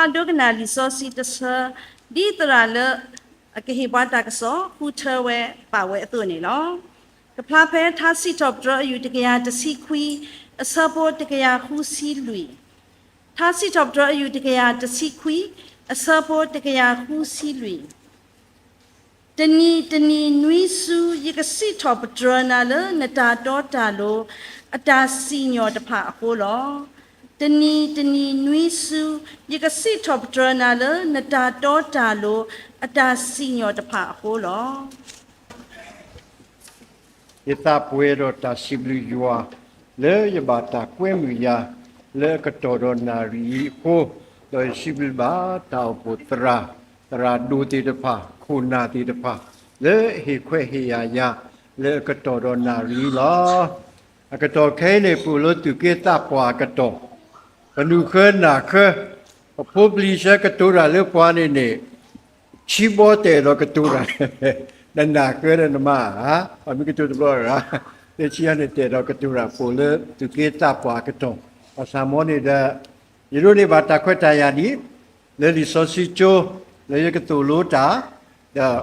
ပှၤဒိကနၣ်လံာ်စီဆှံတဆၢ ဒ်သရၣ်လၢအကဟ့ၣ်ပှၤတၢ်ကစီၣ် ဃုထၢဝဲပာ်ဝဲအသိးန့ၣ်လီၤ. ကဖျါဖဲထါစံးထီၣ်ပတြၢၤအယူၢ်တကယၤတဆံခွံ အဆၢဖိတကယၤဃုဆံလွံၢ်, ထါစံးထီၣ်ပတြၢၤအယူၢ်တကယၤတဆံခွံ အဆၢဖိတကယၤဃုဆံလွံၢ် တနံၤတနံၤနွံဆူ ယကစံးထီၣ်ပတြၢၤနၤလၢနတၢ်တီတၢ်လိၤ အတၢ်စံၣ်ညီၣ်တဖၣ်အဃိလီၤ. တနံၤတနံၤနွံဆူ ယကစံးထီၣ်ပတြၢၤနၤလၢနတၢ်တီတၢ်လိၤ အတၢ်စံၣ်ညီၣ်တဖၣ်အဃိလီၤ. ယသးပှဲၤဒီးတၢ်စံးဘျုးယွၤ လၢယဘၣ်တၢ်ကွဲမုာ်ယၤ လၢအကတီၢ်ဒီးနၣ်ရံၣ်အံၤအဃိ, ဒီးယစံးဘျုးဘၣ်တၢ်အိၣ်ဖှိၣ်သရၣ်, သရၣ်ဒိၣ်သ့ၣ်တဖၣ်, ခိၣ်နၢ်သ့ၣ်တဖၣ်, လၢအဟ့ၣ်ခွဲးဟ့ၣ်ယာ်ယၤ လၢအကတီၢ်ဒီးနၣ်ရံၣ်အံၤလီၤ. အကတီၢ်ခဲအံၤန့ၣ် ပအိၣ်လၢသူၣ်က့သးပှၢ်အကတီၢ်, ပနုာ်ဃၢနၢ်ဃၢ, ပဖိပလံၤဆၢကတိၤတၢ်လၢပှၤန့ၣ်န့ၣ် ဆံဘီတအဲၣ်ဒိးကတိၤတၢ်, နနၢ်ဃၢဒီးနမါဧါ, ပှၤမ့ၢ်ကတိၤတဘျီဧါ, လၢဆံအံၤန့ၣ် တအဲၣ်ဒိးကတိၤတၢ် ပအိၣ်လၢသူၣ်က့သးပှၢ်အကတီၢ်, ဘၣ်ဆၣ်မ်န့ၣ်ဒီး ယဒိးန့ၢ်ဘၣ်တၢ်ခွဲးတၢ်ယာ်ဒ် လၢလံာ်စီဆှံကၠိ လၢယကသိၣ်လိတၢ်, ဒီး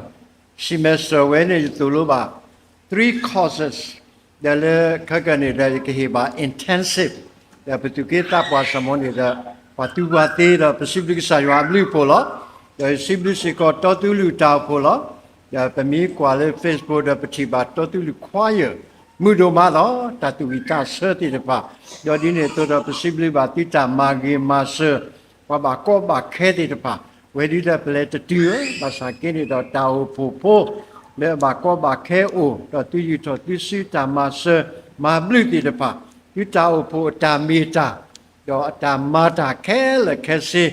semester ဝဲန့ၣ် ယသိၣ်လိဘၣ် three courses, ဒီးလၢခဲကနံၣ်န့ၣ်ဒီး ယကဟ့ၣ်ဘၣ် intensive, ဒီးပသူၣ်က့သးပှၢ် ဆၣ်မ်န့ၣ်ဒီး ပှၤသူပှၤသ့ဒီး ပစံးဘျုးကစၢ်ယွၤအဘျုးအဖှိၣ်လီၤ. ဒီးယစံးဘျုးစ့ၢ်ကီးတီသူလုၢ်တၢ်အိၣ်ဖှိၣ်လီၤ. ဒီးပမ့ၢ်ကွၢ်လၢ Facebook ဒီးပထံၣ်ဘၣ်တီသူလုၢ် choir မုာ်ဒိၣ်မးလီၤ. တၢ်သူၣ်ဝံၣ်သးဆၢသ့ၣ်တဖၣ်, ဒီးဒ်န့ၣ်အသိးဒီး ပစံးဘျုးဘၣ်သုတၢ်မၤဂ့ၤမၤစၢၤ ပှၤဘၣ်ကီဘၣ်ခဲသ့ၣ်တဖၣ်, ဝဲဒ်ဒီးပလဲၤတတုၤဧၢ, ဘၣ်ဆၣ်က့န့ၣ်ဒီးတၢ်အိၣ်ဖှိၣ်ဖိ လၢအဘၣ်ကီဘၣ်ခဲအိၣ်, ဒီးသုယူာ်ထီၣ်သုစုတၢ်မၤစၢၤမၤဘျုးသ့ၣ်တဖၣ်, သုတၢ်အိၣ်ဖှိၣ်အတၢ်မ့ၢ်တၢ်, ဒီးအတၢ်မၤတၢ်ခဲလၢာ်ခဲဆ့,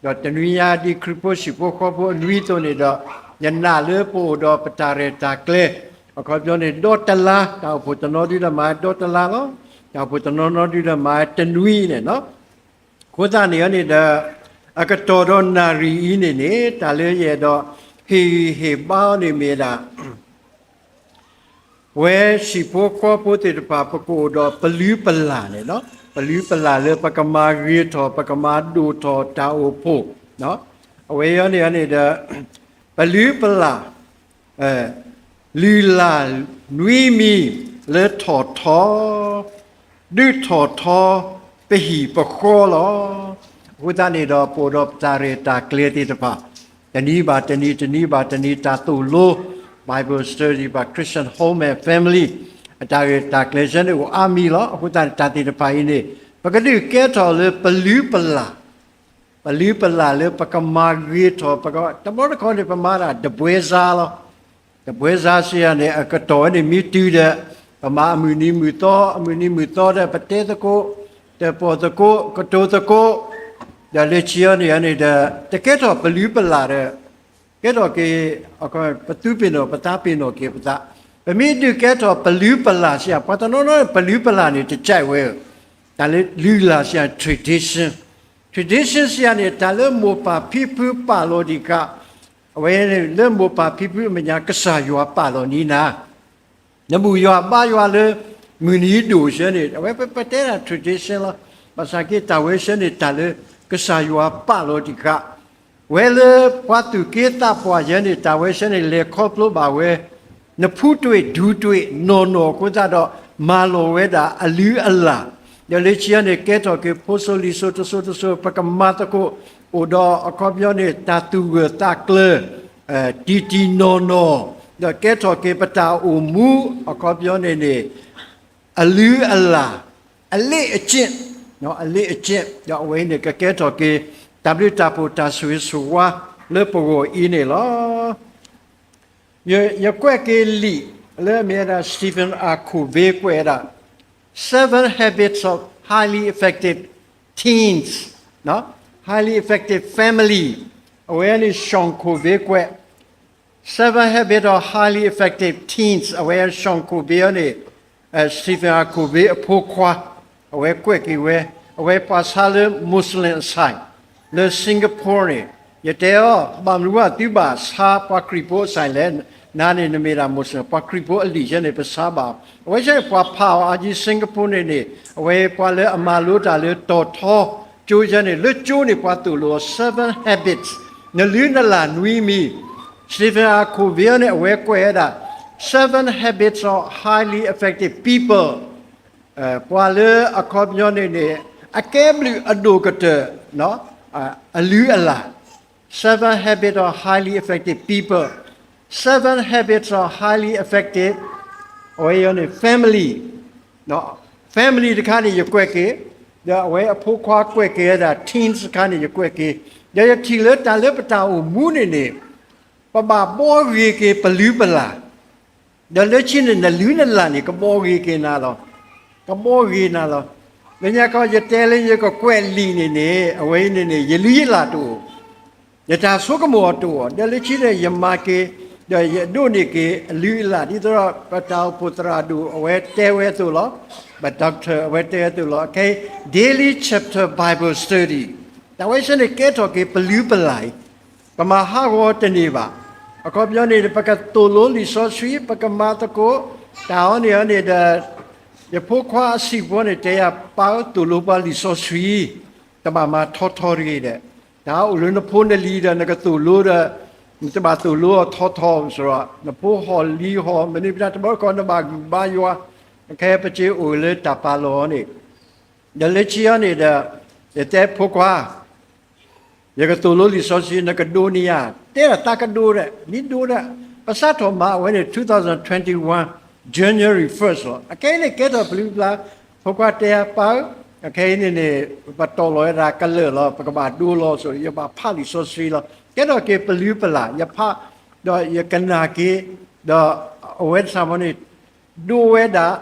ဒီးတနွံညါဒ်ခရံာ်ဖိဟံၣ်ဖိဃီဖိအနွံအသိးန့ၣ်ဒီး, ယနာ်လၢပအိၣ်ဒီးပတၢ်ရဲၣ်တၢ်ကျဲၤ, အခီပညီန့ၣ် ဒီတလါ, တၢ်အိၣ်ဖှိၣ်တနီၤဒုဒီးမၤဒီတလါလီၤ. တၢ်အိၣ်ဖှိၣ်တနီၤနီၤဒုဒီးမၤတနွံန့ၣ်လီၤ. အဃိသတးန့ၣ်န့ၣ်ဒီး, အကတီၢ်ဒီးနၣ်ရံၣ်အံၤန့ၣ်န့ၣ် တၢ်လၢယအဲၣ်ဒိးဟ့ၣ်ဂံၢ်ဟ့ၣ်ဘါအီၤန့ၣ်မ့ၢ်ဒၣ် ဝဲဟံၣ်ဖိဃီဖိသ့ၣ်တဖၣ် ပကအိၣ်ဒီးပလုၢ်ပလၢ်န့ၣ်လီၤ. ပလုၢ်ပလၢ်လၢပကမၤဂ့ၤထီၣ် ပကမၤဒိၣ်ထီၣ်တၢ်အိၣ်ဖှိၣ်, အဝဲအံၤန့ၣ်န့ၣ်ဒီး, ပလုၢ်ပလၢ် လုၢ်လၢ်နွံမံၤလၢထီၣ်ထီ, ဒုးထီၣ်ထီပဟံၣ်ပဃီလီၤ. အဃိသတးန့ၣ်ဒီး ပအိၣ်ဒီးပတၢ်ရဲၣ်တၢ်ကျဲၤသ့ၣ်တဖၣ်, တနံၤဘၣ်တနံၤ တနံၤဘၣ်တနံၤ တၢ်သိၣ်လိ Bible study ဘၣ် Christian Home and Family အတၢ်ရဲၣ်တၢ်ကျဲၤဆၢန့ၣ်အိၣ်အါမံၤလီၤ. အဃိသတးန့ၣ် တၢ်သ့ၣ်တဖၣ်အံၤန့ၣ် ပကဒုးကဲထီၣ်လၢပလုၢ်ပလၢ် ပလုၢ်ပလၢ်လၢပကမၤဂ့ၤထီၣ်, တဘျီတခီန့ၣ် ပမၤဒၣ်တပွဲစားလီၤ. တပွဲစားစံးယၤန့ၣ် အကတီၢ်ဝဲန့ၣ်မ့ၢ်တုၤဒီး, ပမၤအမုၢ်နံၤမုၢ်သီ, အမုၢ်နံၤမုၢ်သီဒီး ပတဲသကိး, တၢၣ်ပီၣ်သကိး, ကတိၤသကိး, ဒီးလၢခံအံၤန့ၣ်န့ၣ်ဒီး တကဲထီၣ်ပလုၢ်ပလၢ်ဒီး ကဲထီၣ်က့ၤ ပသူပ့ၤနီၣ်ပသး ပ့ၤနီၣ်က့ၤပသး, ပမ့ၢ်ဒုးကဲထီၣ်ပလုၢ်ပလၢ်စံးယၤ, ပှၤတနီၤနီၤန့ၣ် ပလုၢ်ပလၢ်န့ၣ် တကဲဝဲဧၢ, တၢ်လၢလုၢ်လၢ်စံးယၤ tradition, tradition စံးယၤန့ၣ် တၢ်လၢမိၢ်ပၢ်ဖံဖုပာ်လီၤတံၢ်ဃာ်, အဝဲလၢမိၢ်ပၢ်ဖံဖုအမဲာ်ညါ ကစၢ်ယွၤပာ်လီၤန့ၢ်နၤ နဘူၣ်ယွၤဘါယွၤလၢ မုၢ်နံၤဒိၣ်ဆၢန့ၣ် အဝဲပတဲဒၣ် tradition လီၤ. ဘၣ်ဆၣ်က့ တၢ်ဝဲဆၢန့ၣ် တၢ်လၢကစၢ်ယွၤပာ်လီၤတံၢ်ဃာ်, ဝဲလၢပှၤသူၣ်က့သးပှၢ်ယဲန့ၣ် တၢ်ဝဲဆၢန့ၣ် လဲၤခီဖျိဘၣ်ဝဲ နဖူးတွ့ၣ်ဒူတွ့ၣ်နီၢ်နီၢ်အဃိသတးဒီး မၤလီၤဝဲဒၣ်အလုၢ်အလၢ်, ဒီးလၢခံအံၤန့ၣ် ကဲထီၣ်က့ၤဖိစိၤလံၤစိၤတစိၤတစိၤ ပကမၤသကိး အိၣ်ဒီးအခီပညီန့ၣ် တၢ်သူၣ်ဂၢၢ်သးကျၢၤ တံၢ်တံၢ်နီၢ်နီၢ်, ဒီးကဲထီၣ်က့ၤပတၢ်အိၣ်မူ အခီပညီန့ၣ်န့ၣ် အလုၢ်အလၢ် အလေ့အကျင့်, အလေ့အကျင့်, ဒီးအဝဲအံၤန့ၣ် ကကဲထီၣ်က့ၤ တၢ်ဘျုးတၢ်ဖှိၣ်တၢ်ဆိၣ်ဂ့ၤဆိၣ်ဝါလၢပဂီၢ်အံၤန့ၣ်လီၤ. ယကွဲးက့ၤလံာ်လၢအမ့ၢ်ဝဲဒၣ် Stephen R. Covey ကွဲးဝဲဒၣ် Seven Habits of Highly Effective Teens, Highly Effective Family, အဝဲန့ၣ် Stephen Covey ကွဲး Seven Habits of Highly Effective Teens, အဝဲ Stephen Covey အီၤန့ၣ် Stephen R. Covey အဖိခွါ, အဝဲကွဲးက့ၤဝဲ, အဝဲပှၤဆါလၢ Muslim အဆိုင် လၢ Singapore န့ၣ်, ယတဲအီၤ ဘၣ်မနုၤအဃိသုဘၣ်ဆါပှၤခရံာ်ဖိအဆိုင်လဲၣ်, နၤန့ၣ်နမ့ၢ်ဒၣ် Muslim ပှၤခရံာ်ဖိအလံာ်ဆၢန့ၣ် ပဆါဘၣ်, အဝဲဆၢန့ၣ် ပှၤဖးအီၤအါကံ Singapore န့ၣ်န့ၣ်, အဝဲပှၤလၢအမၤလိတၢ်လၢတီၤထီ ကၠိယဲန့ၣ် လၢကၠိန့ၣ် ပှၤသိၣ်လိ seven habits, နလုၢ်နလၢ်နွံမံၤ, Stephen R. Covey န့ၣ် အဝဲကွဲးဝဲဒၣ် seven habits of highly effective people, ပှၤလၢအခီပညီန့ၣ်န့ၣ် အကဲဘျုးအဒိၣ်ကတၢၢ် အလုၢ်အလၢ်, seven habits of highly effective people, seven habits of highly effective, အဝဲန့ၣ် family, family တခါန့ၣ် ယကွဲးက့ၤ, ဒီးအဝဲအဖိခွါကွဲးက့ၤဝဲဒၣ် teens တခါန့ၣ် ယကွဲးက့ၤ, ဒီးယထံၣ်လၢတၢ်လၢပတၢ်အိၣ်မူန့ၣ်န့ၣ် ပဘၣ်ဘှီဂ့ၤက့ၤပလုၢ်ပလၢ်, ဒီးလၢခံန့ၣ် နလုၢ်နလၢ်န့ၣ် ကဘှီဂ့ၤက့ၤနၤလီၤ, ကဘှီဂ့ၤနၤလီၤ. လၢညါခီ ယတဲလၢယကကွဲးလံာ်န့ၣ်န့ၣ် အဝဲအံၤန့ၣ်န့ၣ် ယလုၢ်ယလၢ်တအိၣ်, ယတၢ်ဆိကမိၣ်အီၤတအိၣ်, ဒီးလၢခံန့ၣ် ယမၤက့ၤ, ဒီးယဒိးန့ၢ်က့ၤအလုၢ်အလၢ် ဒ်သိးဒီး ပတၢ်အိၣ်ဖှိၣ်သရၣ်ဒိၣ် အဝဲတဲဝဲအသိးလီၤ, ပ doctor အဝဲတဲဝဲအသိးလီၤ, အခဲအံၤ Daily Chapter Bible Study, တၢ်ဝဲဆၢန့ၣ် ကဲထီၣ်က့ၤပလုၢ်ပလၢ်အံၤ ပမၤဟးဂီၤတန့ၢ်ဘၣ်. အခီပညီန့ၣ် ပကသိၣ်လိလံာ်စီဆှံ, ပကမၤသကိး, တၢ်အီၤန့ၣ်အီၤန့ၣ်ဒီး ယဖိခွါအဆံးဖိန့ၣ် တဲယၤ ပၢ်ဧၢ သိၣ်လိပှၤလံာ်စီဆှံ, တဘၣ်မၤထီထီတဂ့ၤဒီး, တၢ်အိၣ်လၢနဖိနလံၤဒီး နကသိၣ်လိဒီး, နတဘၣ်သိၣ်လိအီၤထီထီ စရီ, နဖိဟီၣ်လံၤဟီၣ် မနုၤမတၤ တဘျီတခီၣ်နဘၣ်ဂံၢ်ဘါယွၤ, အခဲအံၤပစ့အိၣ်လၢတၢ်ပာ်လီၢ်အီၤန့ၣ် ဒီးလၢခံအီၤန့ၣ်ဒီး ယတဲဖိခွါ, ယကသိၣ်လိလံာ်စီဆှံ နကဒိးန့ၢ်ယၤ, တဲဒၣ်သးကဒိးဒီး မ့ၢ်ဒိးဒီး, ပစးထီၣ်မၤအဝဲန့ၣ် two thousand twenty-one, January first လီၤ. အခဲအံၤန့ၣ် ကဲထီၣ်ပလုၢ်ပလၢ်, ဖိခွါတဲယၤ ပၢ်ဧၢ, အခဲအံၤန့ၣ်န့ၣ် ပတီၢ်လီၤဝဲဒၣ်ကလၢာ်လီၤ, ပကဘၣ်ဒိလီၤ, ဆိ ယဘၣ်ဖးလံာ်စီဆှံလီၤ. ကဲထီၣ်က့ၤပလုၢ်ပလၢ်, ယဖး, ဒီးယကနၣ်က့ၤ, ဒီးအဝဲတၢ်မၤန့ၣ် ဒိးဝဲဒၣ်,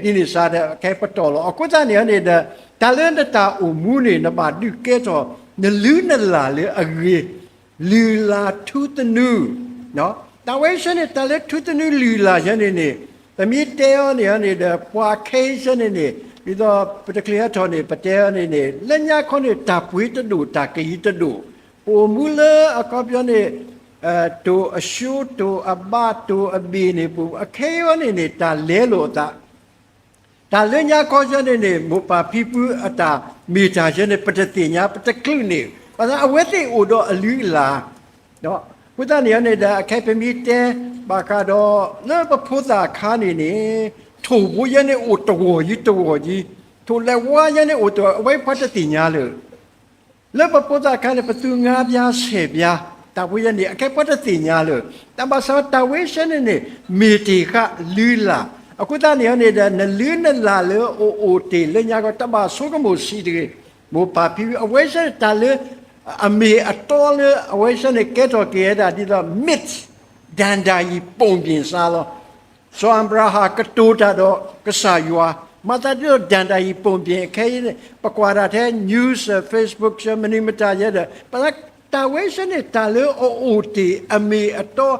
ဒ်န့ၣ်စ့ၢ်ဒီး အခဲအံၤပတီၢ်လီၤ. အဃိသတးန့ၣ်န့ၣ်ဒီး တၢ်လၢနတၢ်အိၣ်မူန့ၣ် နဘၣ်ဒုးကဲထီၣ် နလုၢ်နလၢ်လၢအဂ့ၤ, လုၢ်လၢ်ထူသနူ, တၢ်ဝဲဆၢန့ၣ် တၢ်လၢထူသနူလုၢ်လၢ်ယဲန့ၣ်န့ၣ်, ပမ့ၢ်တဲအီၤန့ၣ်န့ၣ်ဒီး ပှၤခဲအံၤဆၢန့ၣ်န့ၣ် ဒ်သိးပတချုးဟဲထီၣ်န့ၣ် ပတဲအီၤန့ၣ်န့ၣ် လၢညါခီန့ၣ် တၢ်ပှ့ၤတဒိၣ် တၢ်ကယံၤတဒိၣ်, ပအိၣ်မူလၢအခီပညီန့ၣ် တိၢ်အၡိတိၢ်အဘါတိၢ်အဘ့ၣ်န့ၣ်ပူၤ အခဲအံၤန့ၣ်န့ၣ် တၢ်လဲလိာ်အသး, တၢ်လၢညါခီဆၢန့ၣ်န့ၣ် မိၢ်ပၢ်ဖံဖုအတၢ်မ့ၢ်တၢ်ဆၢန့ၣ် ပတသ့ၣ်ညါ ပတချုးန့ၣ် ဘၣ်ဆၣ်အဝဲသ့ၣ်အိၣ်ဒီးအလုၢ်အလၢ်, အဃိသတးန့ၣ်န့ၣ်ဒီး အခဲအံၤပမ့ၢ်တဲဘၣ်ဃးဒီး လၢပဖိသၣ်အခါန့ၣ်န့ၣ် ထိၣ်ဖိယဲန့ၣ်အိၣ်တဂီၤယံၤတဂီၤယံၤ, ထိၣ်လဲၤဝါယဲန့ၣ်အိၣ်တဂီၤ အဝဲပှၤတသ့ၣ်ညါလၢ လၢပဖိသၣ်အခါန့ၣ် ပသူငါးပြားဆယ်ပြား, တၢ်ဖိယဲန့ၣ် အခဲပှၤတသ့ၣ်ညါလၢ တၢ်ဘၣ်ဆၣ်တၢ်ဝဲဆၢန့ၣ်န့ၣ် မ့ၢ်တ့ၢ်ဃာ်လုၢ်လၢ်, အဃိသတးန့ၣ်န့ၣ်ဒီး နလုၢ်နလၢ်လၢအအိၣ်တ့ၢ်လၢညါခီ တဘၣ်ဆိကမိၣ်ဆံးတဂ့ၤ, မိၢ်ပၢ်ဖံဖု အဝဲဆၢန့ၣ် တၢ်လၢအမ့ၢ်အတီလၢအဝဲဆၢန့ၣ် ကဲထီၣ်က့ၤဝဲဒၣ်ဒ်သိး myth, ဒၣ်ဒၣ်ယံၤပိာ်ပၠ့ၣ်စါလီၤ. စီၤအၤဘြၤဟၣ်ကတိၤတၢ်ဒီးကစၢ်ယွၤ, မၤသးဒ်သိး ဒၣ်ဒၣ်ယံၤပိာ်ပၠ့ၣ် အခဲအံၤန့ၣ် ပကွၢ်ဒၣ်ထဲ news, Facebook ဆၢ မနုၤမတၤယဲဒီး ပသးတၢ်ဝဲဆၢန့ၣ် တၢ်လၢအအိၣ်တ့ၢ်အမ့ၢ်အတီ,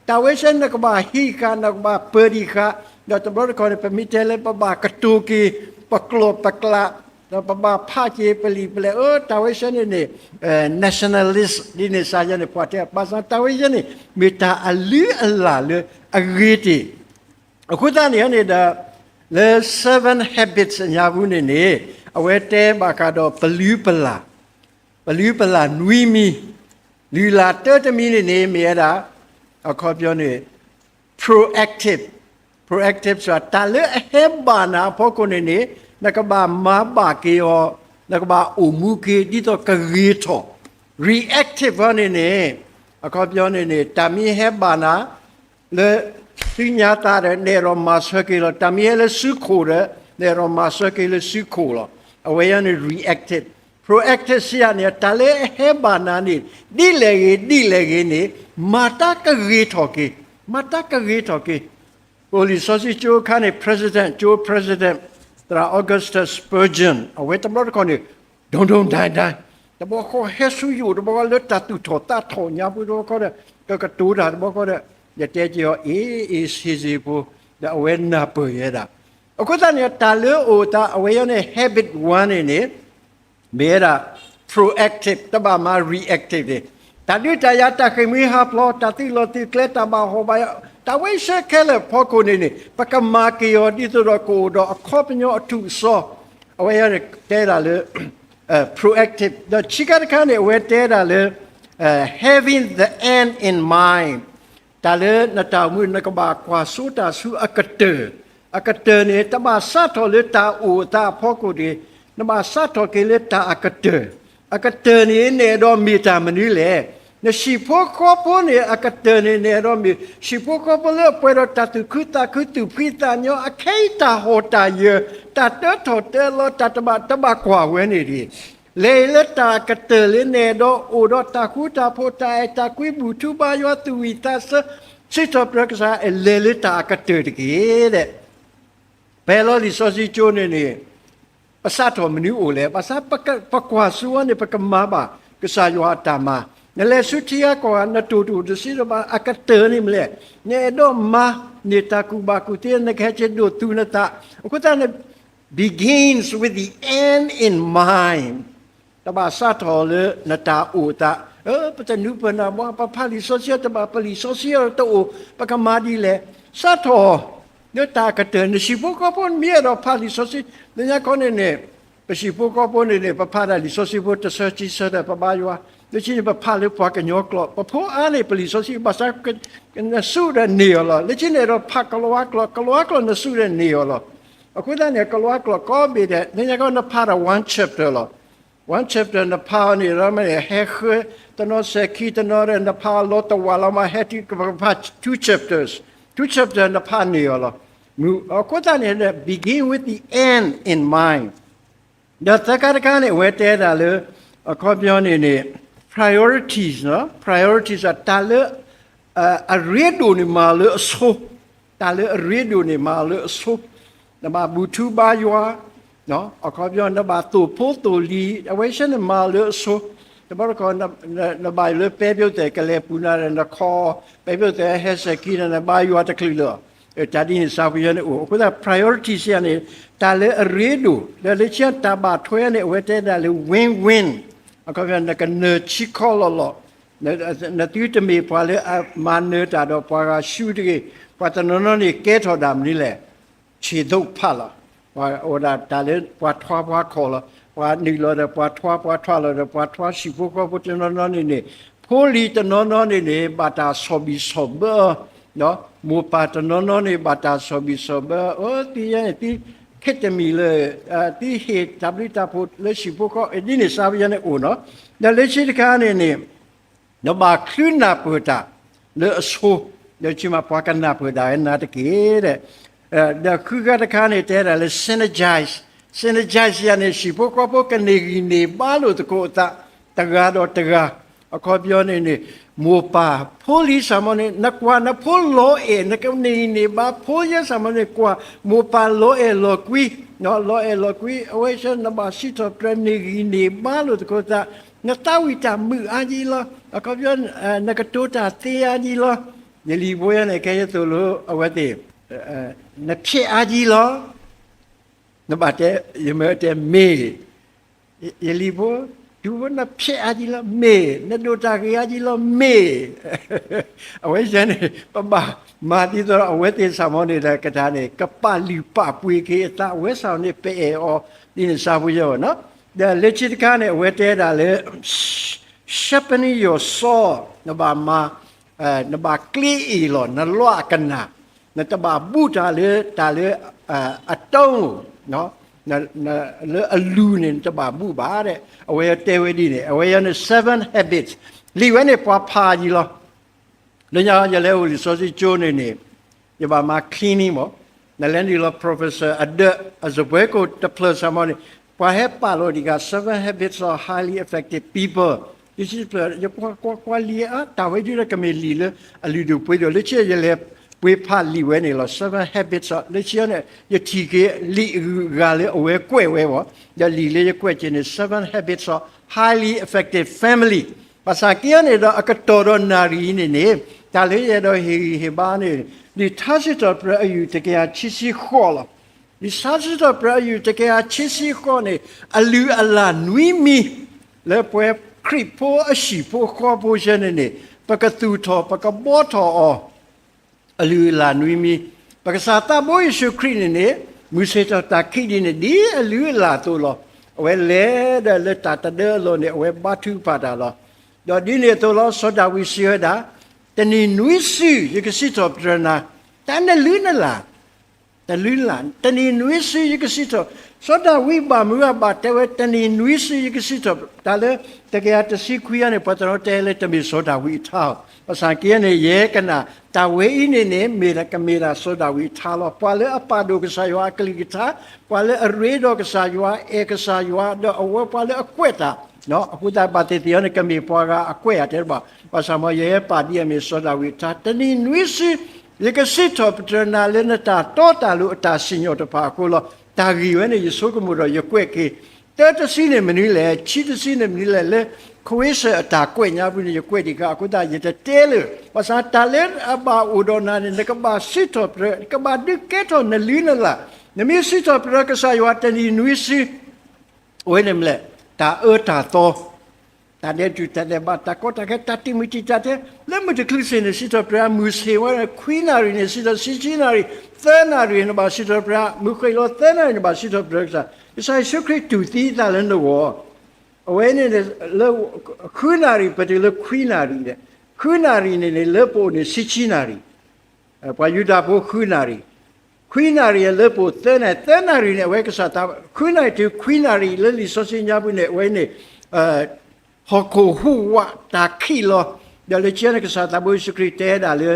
တၢ်ဝဲဆၢန့ၣ် နကဘၣ်ဟံးဃာ် နကဘၣ်ပၢၤဒံးဃာ်, ဒီးတဘျီတခီၣ်န့ၣ် ပမ့ၢ်တဲလၢပဘၣ်ကတိၤက့ၤ ပကျိာ်ပကျး, ဒီးပဘၣ်ဖးက့ၤပလံာ်ပလဲၢ် အၢ တၢ်ဝဲဆၢန့ၣ်န့ၣ် nationalist ဒ်န့ၣ်စ့ၢ်ယဲန့ၣ် ပှၤတဲ ဘၣ်ဆၣ်တၢ်ဝဲဆၢန့ၣ် မ့ၢ်တၢ်အလုၢ်အလၢ်လၢအဂ့ၤတ့ၢ် အဃိသတးန့ၣ်န့ၣ်ဒီး လၢ seven habits အညါပူၤန့ၣ်န့ၣ် အဝဲတဲဘၣ်ဃးဒီးပလုၢ်ပလၢ်, ပလုၢ်ပလၢ်နွံမံၤ, လုၢ်လၢ်တၢတမံၤန့ၣ်န့ၣ် မ့ၢ်ဝဲဒၣ် အခီပညီန့ၣ် proactive, proactive ဆိုတာ တၢ်လၢအဟဲဘၣ်နၤအဖီခိၣ်န့ၣ်န့ၣ် နကဘၣ်မၤဘၣ်က့ၤအီၤ, နကဘၣ်အိၣ်မူက့ၤ ဒ်သိးကဂ့ၤထီၣ်, reactive အီၤန့ၣ်န့ၣ် အခီပညီန့ၣ်န့ၣ် တၢ်မ့ၢ်ဟဲဘၣ်နၤ လၢသုညါသးဒီး နအဲၣ်ဒိးမၤဆၢက့ၤလီၤ, တၢ်မ့ၢ်ဟဲလၢစုခိၣ်ဒီး နအဲၣ်ဒိးမၤဆၢက့ၤလၢစုခိၣ်လီၤ. အဝဲအံၤန့ၣ် reactive, proactive စံးယၤန့ၣ် တၢ်လၢအဟဲဘၣ်နၤန့ၣ် ဒ်လဲၣ်ဂ့ၤ ဒ်လဲၣ်ဂ့ၤန့ၣ် မၤတၢ်ကဂ့ၤထီၣ်က့ၤ, မၤတၢ်ကဂ့ၤထီၣ်က့ၤ. ပအိၣ်လံာ်စီဆှံကၠိအခါန့ၣ် president, ကၠိ president သရၣ် Augustus Spurgeon အဝဲတဘျီတခီၣ်န့ၣ် ဒိၣ်ဒိၣ်ဒၣ်ဒၣ်, တဘျီဃီဟဲဆူယအိၣ် တဘျီဃီလၢတၢ်သူၣ်ထီၣ်သးထီၣ်ညါပူၤ တဘျီဃီဒီး ကကတိၤတၢ် တဘျီဃီဒီး ယတဲက့ၤအီၤ အ့ အ့ ဆံးဆံးဖိ ဒီးအဝဲနၢ်ပၢၢ်ယဲဒၣ်. အဃိသတးန့ၣ် တၢ်လၢအိၣ်သး အဝဲအံၤန့ၣ် habit one န့ၣ်န့ၣ် မ့ၢ်ဝဲဒၣ် proactive, တဘၣ်မၤ reactive န့ၣ်, တၢ်ဒုးတၢ်ယၤ တၢ်ဃ့ၢ်မှံဟးဖျိး တၢ်သုးလီၢ်သုးကျဲ တၢ်ဘၣ်ဟီၣ်ဘၣ်ယွၤ တၢ်ဝဲဆၢခဲလၢာ်အဖီခိၣ်န့ၣ်န့ၣ် ပကမၤက့ၤအီၤ ဒ်သိးဒီးကအိၣ်ဒီးအခီပညီအထူးအစီၤ, အဝဲအံၤန့ၣ်တဲဒၣ်လၢ proactive ဒီးခံခါတခါန့ၣ် အဝဲတဲဒၣ်လၢ having the end in mind တၢ်လၢနတၢ်အိၣ်မူ နကဘၣ်ကွၢ်စိတၢ်ဆူအကတၢၢ်, အကတၢၢ်န့ၣ် တဘၣ်စးထီၣ်လၢတၢ်အိၣ်အသးအဖီခိၣ်တဂ့ၤ, နဘၣ်စးထီၣ်က့ၤလၢတၢ်အကတၢၢ်, အကတၢၢ်န့ၣ် နအဲၣ်ဒိးမ့ၢ်တၢ်မနုၤလဲၣ်. နဟံၣ်ဖိဃီဖိန့ၣ် အကတၢၢ်န့ၣ် နအဲၣ်ဒိးမ့ၢ် ဟံၣ်ဖိဃီဖိလၢအပှဲၤဒီးတၢ်သူၣ်ခုသးခု သူၣ်ဖှံသးညီ အခဲအံၤတၢ်ဟီၣ်တၢ်ယၢၤ တၢ်တၢထီၣ်တၢလီၤ တၢ်တဘၣ် တဘၣ်ကွၢ်ဝဲန့ၣ်တဂ့ၤ. လဲၤလၢတၢ်အကတၢၢ်လၢနအဲၣ်ဒိးအိၣ်ဒီးတၢ်ဃူတၢ်ဖိး တၢ်အဲၣ်တၢ်ကွံ ဘူၣ်ထူဘါယွၤ သူၣ်ဝံၣ်သးဆၢ စံးထီၣ်ပတြၢၤကစၢ် လဲၤလၢတၢ်အကတၢၢ်တက့ၢ်ဒီး ပဟဲလီၤလံာ်စီဆှံကၠိန့ၣ်န့ၣ် ပစးထီၣ်မနုၤအိၣ်လဲၣ်. ဘၣ်ဆၣ် ပကွၢ်စိဝဲန့ၣ် ပကမၤဘၣ်ကစၢ်ယွၤအတၢ်မၤ. နလဲၤဆူထံဂၤကီၢ်ဂၤ နတိၢ်တအိၣ်တဆံတဘၣ် အကတၢၢ်န့ၣ်မ့ၢ်လဲၣ်. နအဲၣ်ဒိးမၤန့ၢ်တၢ်ကူၣ်ဘၣ်ကူၣ်သ့ နကဟဲက့ၤဒိးသူနသး. အဃိသတးန့ၣ် begins with the end in mind. တဘၣ်စးထီၣ်လၢနတၢ်အိၣ်သး, ပတနုာ်ပၢၢ်နၢ်ဘှါ ပဖးလံာ်စီဆှံတဘၣ် ပလံာ်စီဆှံတအိၣ် ပကမၤဒ်လဲၣ်. စးထီၣ်လၢတၢ်အကတၢၢ် နဟံၣ်ဖိဃီဖိမ့ၢ်အဲၣ်ဒိးဖးလံာ်စီဆှံ လၢညါခီန့ၣ်န့ၣ် ပဟံၣ်ဖိဃီဖိန့ၣ်န့ၣ် ပဖးဒၣ်လံာ်စီဆှံဖိတဆၢခံဆၢဒီး ပဘါယွၤ, လၢခံန့ၣ် ပဖးလၢပှၤကညီကျိာ်, ပဖိအါန့ၢ်ပလံာ်စီဆှံ ဘၣ်ဆၣ် နစူၢ်ဒီးန့ၢ်အီၤလီၤ. လၢခံန့ၣ်ဒီးဖးကလံးဝါကျိာ်, ကလံးဝါကျိာ်နစူၢ်ဒီးန့ၢ်အီၤလီၤ. အဃိသတးန့ၣ် ကလံးဝါကျိာ်ကိးဘ့ၣ်ဒဲး လၢညါခီနဖးဒီး one chapter လီၤ. One chapter နဖးအီၤန့ၣ်ဒီး မ့ၢ်ဟဲဃၢတနီၤစဲၤခံတနီၤဒီး နဖးအီၤလီၤတဝာ်လီၤမး ဟဲတုၤကဖး two chapters, two chapter နဖးန့ၢ်အီၤလီၤ. အဃိသတးန့ၣ် begin with the end in mind. ဒီးသၢခါတခါန့ၣ် အဝဲတဲဒၣ်လၢ အခီပညီန့ၣ်န့ၣ် priorities, priorities တၢ်လၢ အရ့ဒိၣ်န့ၣ်မၤအီၤလၢအဆိ, တၢ်လၢအရ့ဒိၣ်န့ၣ်မၤအီၤလၢအဆိ, နဘၣ်ဘူၣ်ထူဘါယွၤ, အခီပညီ နဘၣ်သိၣ်ဖိသိၣ်လံၤ အဝဲဆၢန့ၣ်မၤအီၤလၢအဆိ, တဘျီတခီၣ် နဘၣ်လၢပဲဘျီသဲးကလဲၤပူၤနၤဒီး နခီ ပဲဘျီသဲးဟဲစဲၤခံနၤ နဘါယွၤတချုးလၢၤ, တၢ်ဒ်န့ၣ်ဆါဖူယဲန့ၣ်အိၣ်, အဃိသတး priorities ယၤန့ၣ် တၢ်လၢအရ့ဒိၣ် ဒီးလၢခံတၢ်ဘၣ်ထွဲန့ၣ် အဝဲတဲဒၣ်လၢ win win, အခီပညီ နကနၢၤဆံခီလီၤလီၤ နသုတမ့ၢ်ပှၤလၢအမၤနၢၤတၢ်ဒီးပှၤဂၤဆူတဂ့ၤ, ပှၤတနီၤနီၤန့ၣ်ကဲထီၣ်ဒၣ်မနုၤလဲၣ်, ဆံးဒိၣ်ဖးလီၤ, အိၣ်ဒၣ်တၢ်လၢပှၤထွါပှၤခီၣ်လီၤ, ပှၤနုာ်လီၤဒီးပှၤထွါ ပှၤထွါလီၤဒီးပှၤထွါ ဟံၣ်ဖိဃီဖိတနီၤနီၤန့ၣ်န့ၣ်, ဖိလံၤတနီၤနီၤန့ၣ်န့ၣ် ဘၣ်တၢ်ဆီၣ်ဘံၣ်ဆီၣ်ဘၢအီၤ, မိၢ်ပၢ်တနီၤနီၤန့ၣ် ဘၣ်တၢ်ဆီၣ်ဘံၣ်ဆီၣ်ဘၢအီၤ, သုယဲန့ၣ် သုခ့တမံၤလၢ သုဟ့ၣ်တၢ်ဘျုးတၢ်ဖှိၣ်လၢဟံၣ်ဖိဃီ ဒ်န့ၣ်ဆါဖူယဲန့ၣ်အိၣ်နီၤ, ဒီးလၢခံတခါန့ၣ်န့ၣ် နဘၣ်ချုးနၢ်ပၢၢ်တၢ်လၢအဆိ, ဒီးဆံးမးပှၤကနၢ်ပၢၢ်ဒၣ်ဝဲနၤတက့ၢ်ဒီး, ဒီးဃုဂၤတခါန့ၣ် တဲဒၣ်လၢ synergize, synergize ယၤန့ၣ် ဟံၣ်ဖိဃီဖိကန့ၢ်ဂံၢ်န့ၢ်ဘါလိာ်သကိးအသး တဂၤဒီးတဂၤ, အခီပညီန့ၣ်န့ၣ် မိၢ်ပၢ်ဖိလံၤစၢ်မီၤန့ၣ် နကွၢ်နဖိလီၤအဲၣ် နကန့ၢ်ဂံၢ်န့ၢ်ဘါ ဖိယဲစၢ်မီၤန့ၣ် ကွၢ်မိၢ်ပၢ်လီၤအဲၣ်လီၤကွံ, လီၤအဲၣ်လီၤကွံ အဝဲဆၢနဘၣ်စံးထီၣ်ပတြၢၤန့ၢ်ဂံၢ်န့ၢ်ဘါလိာ်သကိးသး, နသးဝံၣ်တၢ်မုာ်အါကံလီၤ, အခီပညီ နကတိၤတၢ်သ့အါကံလီၤ, ယလံၤဖိယဲန့ၣ် ကဲယသိၣ်လိအဝဲသ့ၣ်, နဖျဲးအါကံလီၤ, နဘၣ်တဲ, ယမၢတဲမ့ၢ် ယလံၤဖိ, တုၤဖိနဖျဲးအါကံလီၤ မ့ၢ်, နဒိးတၢ်ဂ့ၤအါကံလီၤ မ့ၢ်, အဝဲယဲန့ၣ် ပဘၣ်မၤဒ်သိးဒီး အဝဲသ့ၣ်စၢ်မီၤန့ၣ်ဒီး ကတၢၢ်န့ၣ် ကပာ်လုၢ်ပာ်ပှ့ၤက့ၤအသး အဝဲစၢ်မီၤန့ၣ် ပအဲၣ်အီၤ ဒ်န့ၣ်ဆါဖူယဲအီၤနီၤ, ဒီးလၢခံတခါန့ၣ် အဝဲတဲဒၣ်လၢ sharpening your saw နဘၣ်မၤ, နဘၣ်ကျ့အ့ၣ်လီၤ နလွးအကနၣ်, နတဘၣ်ဘူၣ်တၢ်လၢတၢ်လၢ အတုံး လၢအလူၤန့ၣ် နတဘၣ်ဘူၣ်ဘၣ်ဒီး အဝဲတဲဝဲဒ်န့ၣ် အဝဲယဲန့ၣ် seven habits လံာ်ဝဲန့ၣ် ပှၤဖးယံၤလီၤ. လၢညါယလဲၤအိၣ်လံာ်စီဆှံကၠိန့ၣ်န့ၣ် ယဘၣ်မၤ cleaning မး, နလဲၤနုာ်လီၤ professor အဒၢး အစပွဲကိၣ်တဖျၢၣ်စၢ်မီၤန့ၣ် ပှၤဟဲပာ်လီၤဒံးဂၤ seven habits of highly effective people လံာ်စီဆှံတဖျၢၣ် ယကွၢ်ကွၢ်ကွၢ်လံာ်အါ တၢ်ဝဲဒၣ်ကမ့ၢ်လံာ်လၢအလုၢ်ဒိၣ်ပှ့ၤဒိၣ် လၢခံယလဲၤပှ့ၤဖးလံာ်ဝဲန့ၣ်လီၤ seven habits လၢခံန့ၣ် ယထံၣ်က့ၤလံာ်အဂၤလၢအဝဲကွဲးဝဲမး, ဒီးလံာ်လၢယကွဲးက့ၤန့ၣ် seven habits of highly effective family ဘၣ်ဆၣ်က့န့ၣ်ဒီး အကတီၢ်ဒီးနၣ်ရံၣ်အံၤန့ၣ်န့ၣ် တၢ်လၢယအဲၣ်ဒိးဟ့ၣ်ဂံၢ်ဟ့ၣ်ဘါန့ၣ် လံာ်ထါစံးထီၣ်ပတြၢၤအယုၢ်တကယၤခံဆံဃိးလီၤ. လံာ်ထါစံးထီၣ်ပတြၢၤအယုၢ်တကယၤခံဆံဃိးန့ၣ် အလုၢ်အလၢ်နွံမံၤ လၢပဝဲခရံာ်ဖိအဟံၣ်ဖိဃီဖိဆၢန့ၣ်န့ၣ် ပကသူၣ်ထီၣ် ပကဘှီထီၣ်အီၤ အလုၢ်အလၢ်နွံမံၤ, ပကစၢ်သးဘိယ့ၣ်ၡူးခရံာ်န့ၣ်န့ၣ် မုၢ်ဆ့ၣ်ထီၣ်တၢ်ခံးဒ်န့ၣ် ဒ်အလုၢ်အလၢ်အသိးလီၤ. အဝဲလဲၤဒီးလၢတၢ်တဒၢအလီၢ်န့ၣ် အဝဲဘါထုကဖၣ်တၢ်လီၤ. ဒီးဒ်န့ၣ်အသိးလီၤ စီၤဒၤဝံးစံးဝဲဒၣ်, တနံၤနွံစုယကစံးထီၣ်ပတြၢၤနၤ, တၢ်နလုၢ်နလၢ် တလုၢ်နလၢ် တနံၤနွံစုယကစံးထီၣ်, စီၤဒၤဝံးဘၣ်မနုၤအဘၣ်တဲဝဲ တနံၤနွံစုယကစံးထီၣ်, တၢ်လၢတကယၤတဆံခွံအံၤန့ၣ် ပှၤတနီၤတဲလၢတမ့ၢ်စီၤဒၤဝံးအထါအီၤ, ဘၣ်ဆၣ်က့န့ၣ် ယဲကနၣ် တၢ်ဝဲအံၤန့ၣ်န့ၣ် မ့ၢ်ကမ့ၢ်ဒၣ်စီၤဒၤဝံးအထါလီၤ. ပှၤလၢအပာ်ဒိၣ်ကစၢ်ယွၤအကလုၢ်ကထါ, ပှၤလၢအရ့ဒီးကစၢ်ယွၤ, အဲၣ်ကစၢ်ယွၤ, ဒီးအဝဲပှၤလၢအကွဲးတၢ်, အဃိသတးဘၣ်သ့ၣ်သ့ၣ်အံၤန့ၣ် ကမ့ၢ်ပှၤဂၤအကွဲးဧါတဲတဘၣ်, ဘၣ်ဆၣ်မ်ယဲပာ်ဒ်အမ့ၢ်စီၤဒၤဝံးအထါ, တနံၤနွံစု ယကစံးထီၣ်ပတြၢၤနၤလၢနတၢ်တီတၢ်လိၤအတၢ်စံၣ်ညီၣ်တဖၣ်အဃိလီၤ. တၢ်ဂ့ၢ်ဝဲန့ၣ် ယဆိကမိၣ်ဒီးယကွဲးက့ၤ, တၢတဆံန့ၣ်မနုၤလဲၣ်, ခံတဆံန့ၣ်မနုၤလဲၣ်, လၢခွ့စၢၣ်အတၢ်ကွဲးညါပူၤန့ၣ် ယကွဲးတံၢ်ဃာ်အဃိသတး ယတတဲလၢၤ, ဘၣ်ဆၣ်တၢ်လၢအဘၣ်အိၣ်ဒီးနၤန့ၣ် နကဘၣ်စံးထီၣ်ပတြၢၤ, ကဘၣ်ဒုးကဲထီၣ်နလုၢ်နလၢ်, နမ့ၢ်စံးထီၣ်ပတြၢၤကစၢ်ယွၤတနံၤနွံစု အဝဲန့ၣ်မ့ၢ်လဲၣ်, တၢ်အၢတၢ်သီ, တၢ်ဒဲးတူၢ်တၢ်ဒဲးဘး, တၢ်ကီတၢ်ခဲ, တၢ်တံာ်မုၢ်တံာ်တာ်တဲ, လၢမုၢ်တချုးစ့ၢ်န့ၣ် စံးထီၣ်ပတြၢၤအမုၢ်ဆ့ၣ်ဝဲ ခွံနၣ်ရံၣ်န့ၣ် စံးထီၣ် ဆံဆံနၣ်ရံၣ်, သၢနၣ်ရံၣ်နဘၣ်စံးထီၣ်ပတြၢၤ, မုၢ်ဃ့ၢ်လီၤသၢနၣ်ရံၣ်နဘၣ်စံးထီၣ်ပတြၢၤကစၢ်, ကစၢ်ယ့ၣ်ၡူးခရံာ်တူၢ်သံအသးလၢနဂီၢ်, အဝဲန့ၣ်န့ၣ် လၢ ဃုနၣ်ရံၣ် ပတုၤလၢခွံနၣ်ရံၣ်န့ၣ်, ဃုနၣ်ရံၣ်န့ၣ်န့ၣ် လၢပအိၣ်န့ၣ် ဆံဆံနၣ်ရံၣ် ပှၤယူဒၤဖိဃုနၣ်ရံၣ်, ခွံနၣ်ရံၣ်လၢပအိၣ်သၢနၣ်ရံၣ်, သၢနၣ်ရံၣ်န့ၣ် အဝဲကစၢ်သး, ဃုနၣ်ရံၣ်တုၤခွံနၣ်ရံၣ်လၢလံာ်စီဆှံညါပူၤန့ၣ် အဝဲန့ၣ် ဟီၣ်ခိၣ်ဟူးဝးတၢ်ခံးလီၤ, ဒီးလၢခံန့ၣ် ကစၢ်သးဘိယ့ၣ်ၡူးခရံာ်တဲဒၣ်လၢ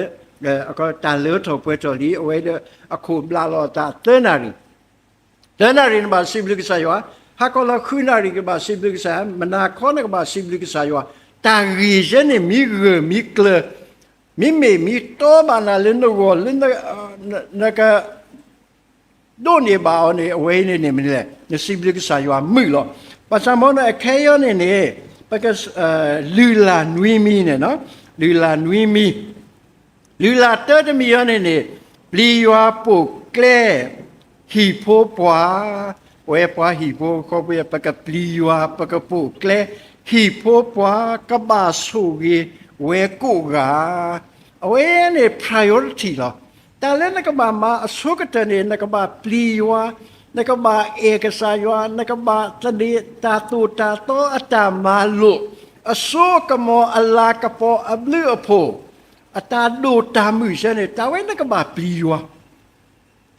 တၢ်လၢထီၣ်ပှဲၤထီၣ်လံ, အဝဲဒီးအခိၣ်ဘျးလီၤအသးသၢနၣ်ရံၣ် သၢနၣ်ရံၣ်နဘၣ်စံးဘျုးကစၢ်ယွၤ, ဟါခီလီၤဃုနၣ်ရံၣ်ကဘၣ်စံးဘျုးကစၢ်ယွၤ, မုၢ်နၤခီနကဘၣ်စံးဘျုးကစၢ်ယွၤ, တၢ်ဂ့ၢ်ယဲန့ၣ်မ့ၢ်ဂၢၢ်မ့ၢ်ကျၢၤ, မ့မ့ၢ်မ့ၢ်တီဘၣ်နၤလၢနဂီၢ်လၢ နက ဒိးန့ၢ်ဘၣ်အီၤန့ၣ် အဝဲအံၤန့ၣ်န့ၣ်မနုၤလဲၣ်, နစံးဘျုးကစၢ်ယွၤမုာ်လီၤ. ဘၣ်ဆၣ်မ်န့ၣ် အခဲအံၤန့ၣ်န့ၣ် ပက လုၢ်လၢ်နွံမံၤန့ၣ်, လုၢ်လၢ်နွံမံၤ, လုၢ်လၢ်တၢတမံၤအံၤန့ၣ်န့ၣ် ပျံၤယွၤပိာ်ကျဲ ဟံၣ်ဖိပှၢ်, ပဝဲပှၤဟံၣ်ဖိဃီဖိ ပကပျံၤယွၤ ပကပိာ်ကျဲ ဟံၣ်ဖိပှၢ် ကဘၣ်ဆိၣ်ဂ့ၤဝဲကိးဂၤ အဝဲန့ၣ် priority လီၤ. တၢ်လၢနကဘၣ်မၤအဆိကတၢၢ်န့ၣ် နကဘၣ်ပျံၤယွၤ, နကဘၣ်အဲၣ်ကစၢ်ယွၤ, နကဘၣ်သန့ၤတၢ်သိၣ်တၢ်သီအတၢ်မၤလိာ်, အစိအကမီၤအလၤကပီၤအဘျုးအဖှိၣ်, အတၢ်ဒိၣ်တၢ်မုၢ်စဲန့ၣ် တၢ်ဝဲနကဘၣ်ပျံၤယွၤ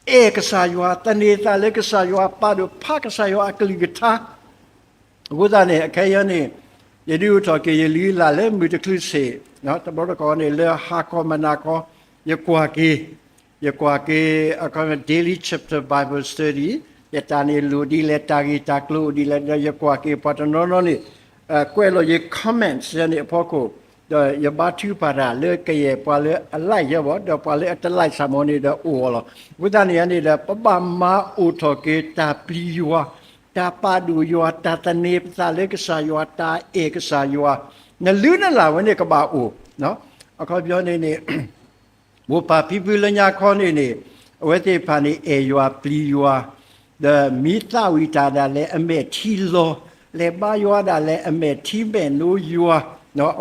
အဲၣ်ကစၢ်ယွၤ, သန့ၤသးလၢကစၢ်ယွၤ, ပာ်ဒိၣ်ဖးကစၢ်ယွၤအကလုၢ်ကထါ. အဃိသတးန့ၣ် အခဲအံၤန့ၣ် ယဒုးအိၣ်ထီၣ်က့ၤယလုၢ်လၢ်လၢမုၢ်တချုးစ့ၢ်, တဘျီတခီၣ်န့ၣ် လၢဟါခီမနၤခီ ယကွၢ်က့ၤ, ယကွၢ်က့ၤ အခီ daily chapter Bible study, ယတၢ်န့ၣ်လိၣ်ဒ်လဲၣ်, တၢ်ဂ့ၢ်တၢ်ကျိၤအိၣ်ဒ်လဲၣ်, ဒီးယကွၢ်က့ၤပှၤတနီၤနီၤန့ၣ် ကွဲးလီၤယ comments န့ၣ်အဖီခိၣ်, ဒီးယဘါထုကဖၣ်တၢ်လၢကယဲၢ်ပှၤလၢအ like ယဲဘၣ်, ဒီးပှၤလၢအတ like စ့ၢ်မီၤန့ၣ်ဒီးအိၣ်အီၤလီၤ. အဃိသတးန့ၣ်န့ၣ်ဒီး ပဘၣ်မၤအိၣ်ထီၣ်က့ၤတၢ်ပျံၤယွၤ, တၢ်ပာ်ဒိၣ်ယွၤ, တၢ်သန့ၤပသးလၢကစၢ်ယွၤ, တၢ်အဲၣ်ကစၢ်ယွၤ, နလုၢ်နလၢ်ဝဲန့ၣ်ကဘၣ်အိၣ်, အခီပညီန့ၣ်န့ၣ် မိၢ်ပၢ်ဖံဖုလၢညါခီန့ၣ်န့ၣ် အဝဲသ့ၣ်တဖၣ်န့ၣ် အဲၣ်ယွၤပျံၤယွၤ, ဒီးမံသးဝံၣ်တၢ်ဒၣ်လဲာ်အမဲာ်ထံလီၤ, လဲၤဘါယွၤဒၣ်လဲာ်အမဲာ်ထံမဲာ်နိယွၤ,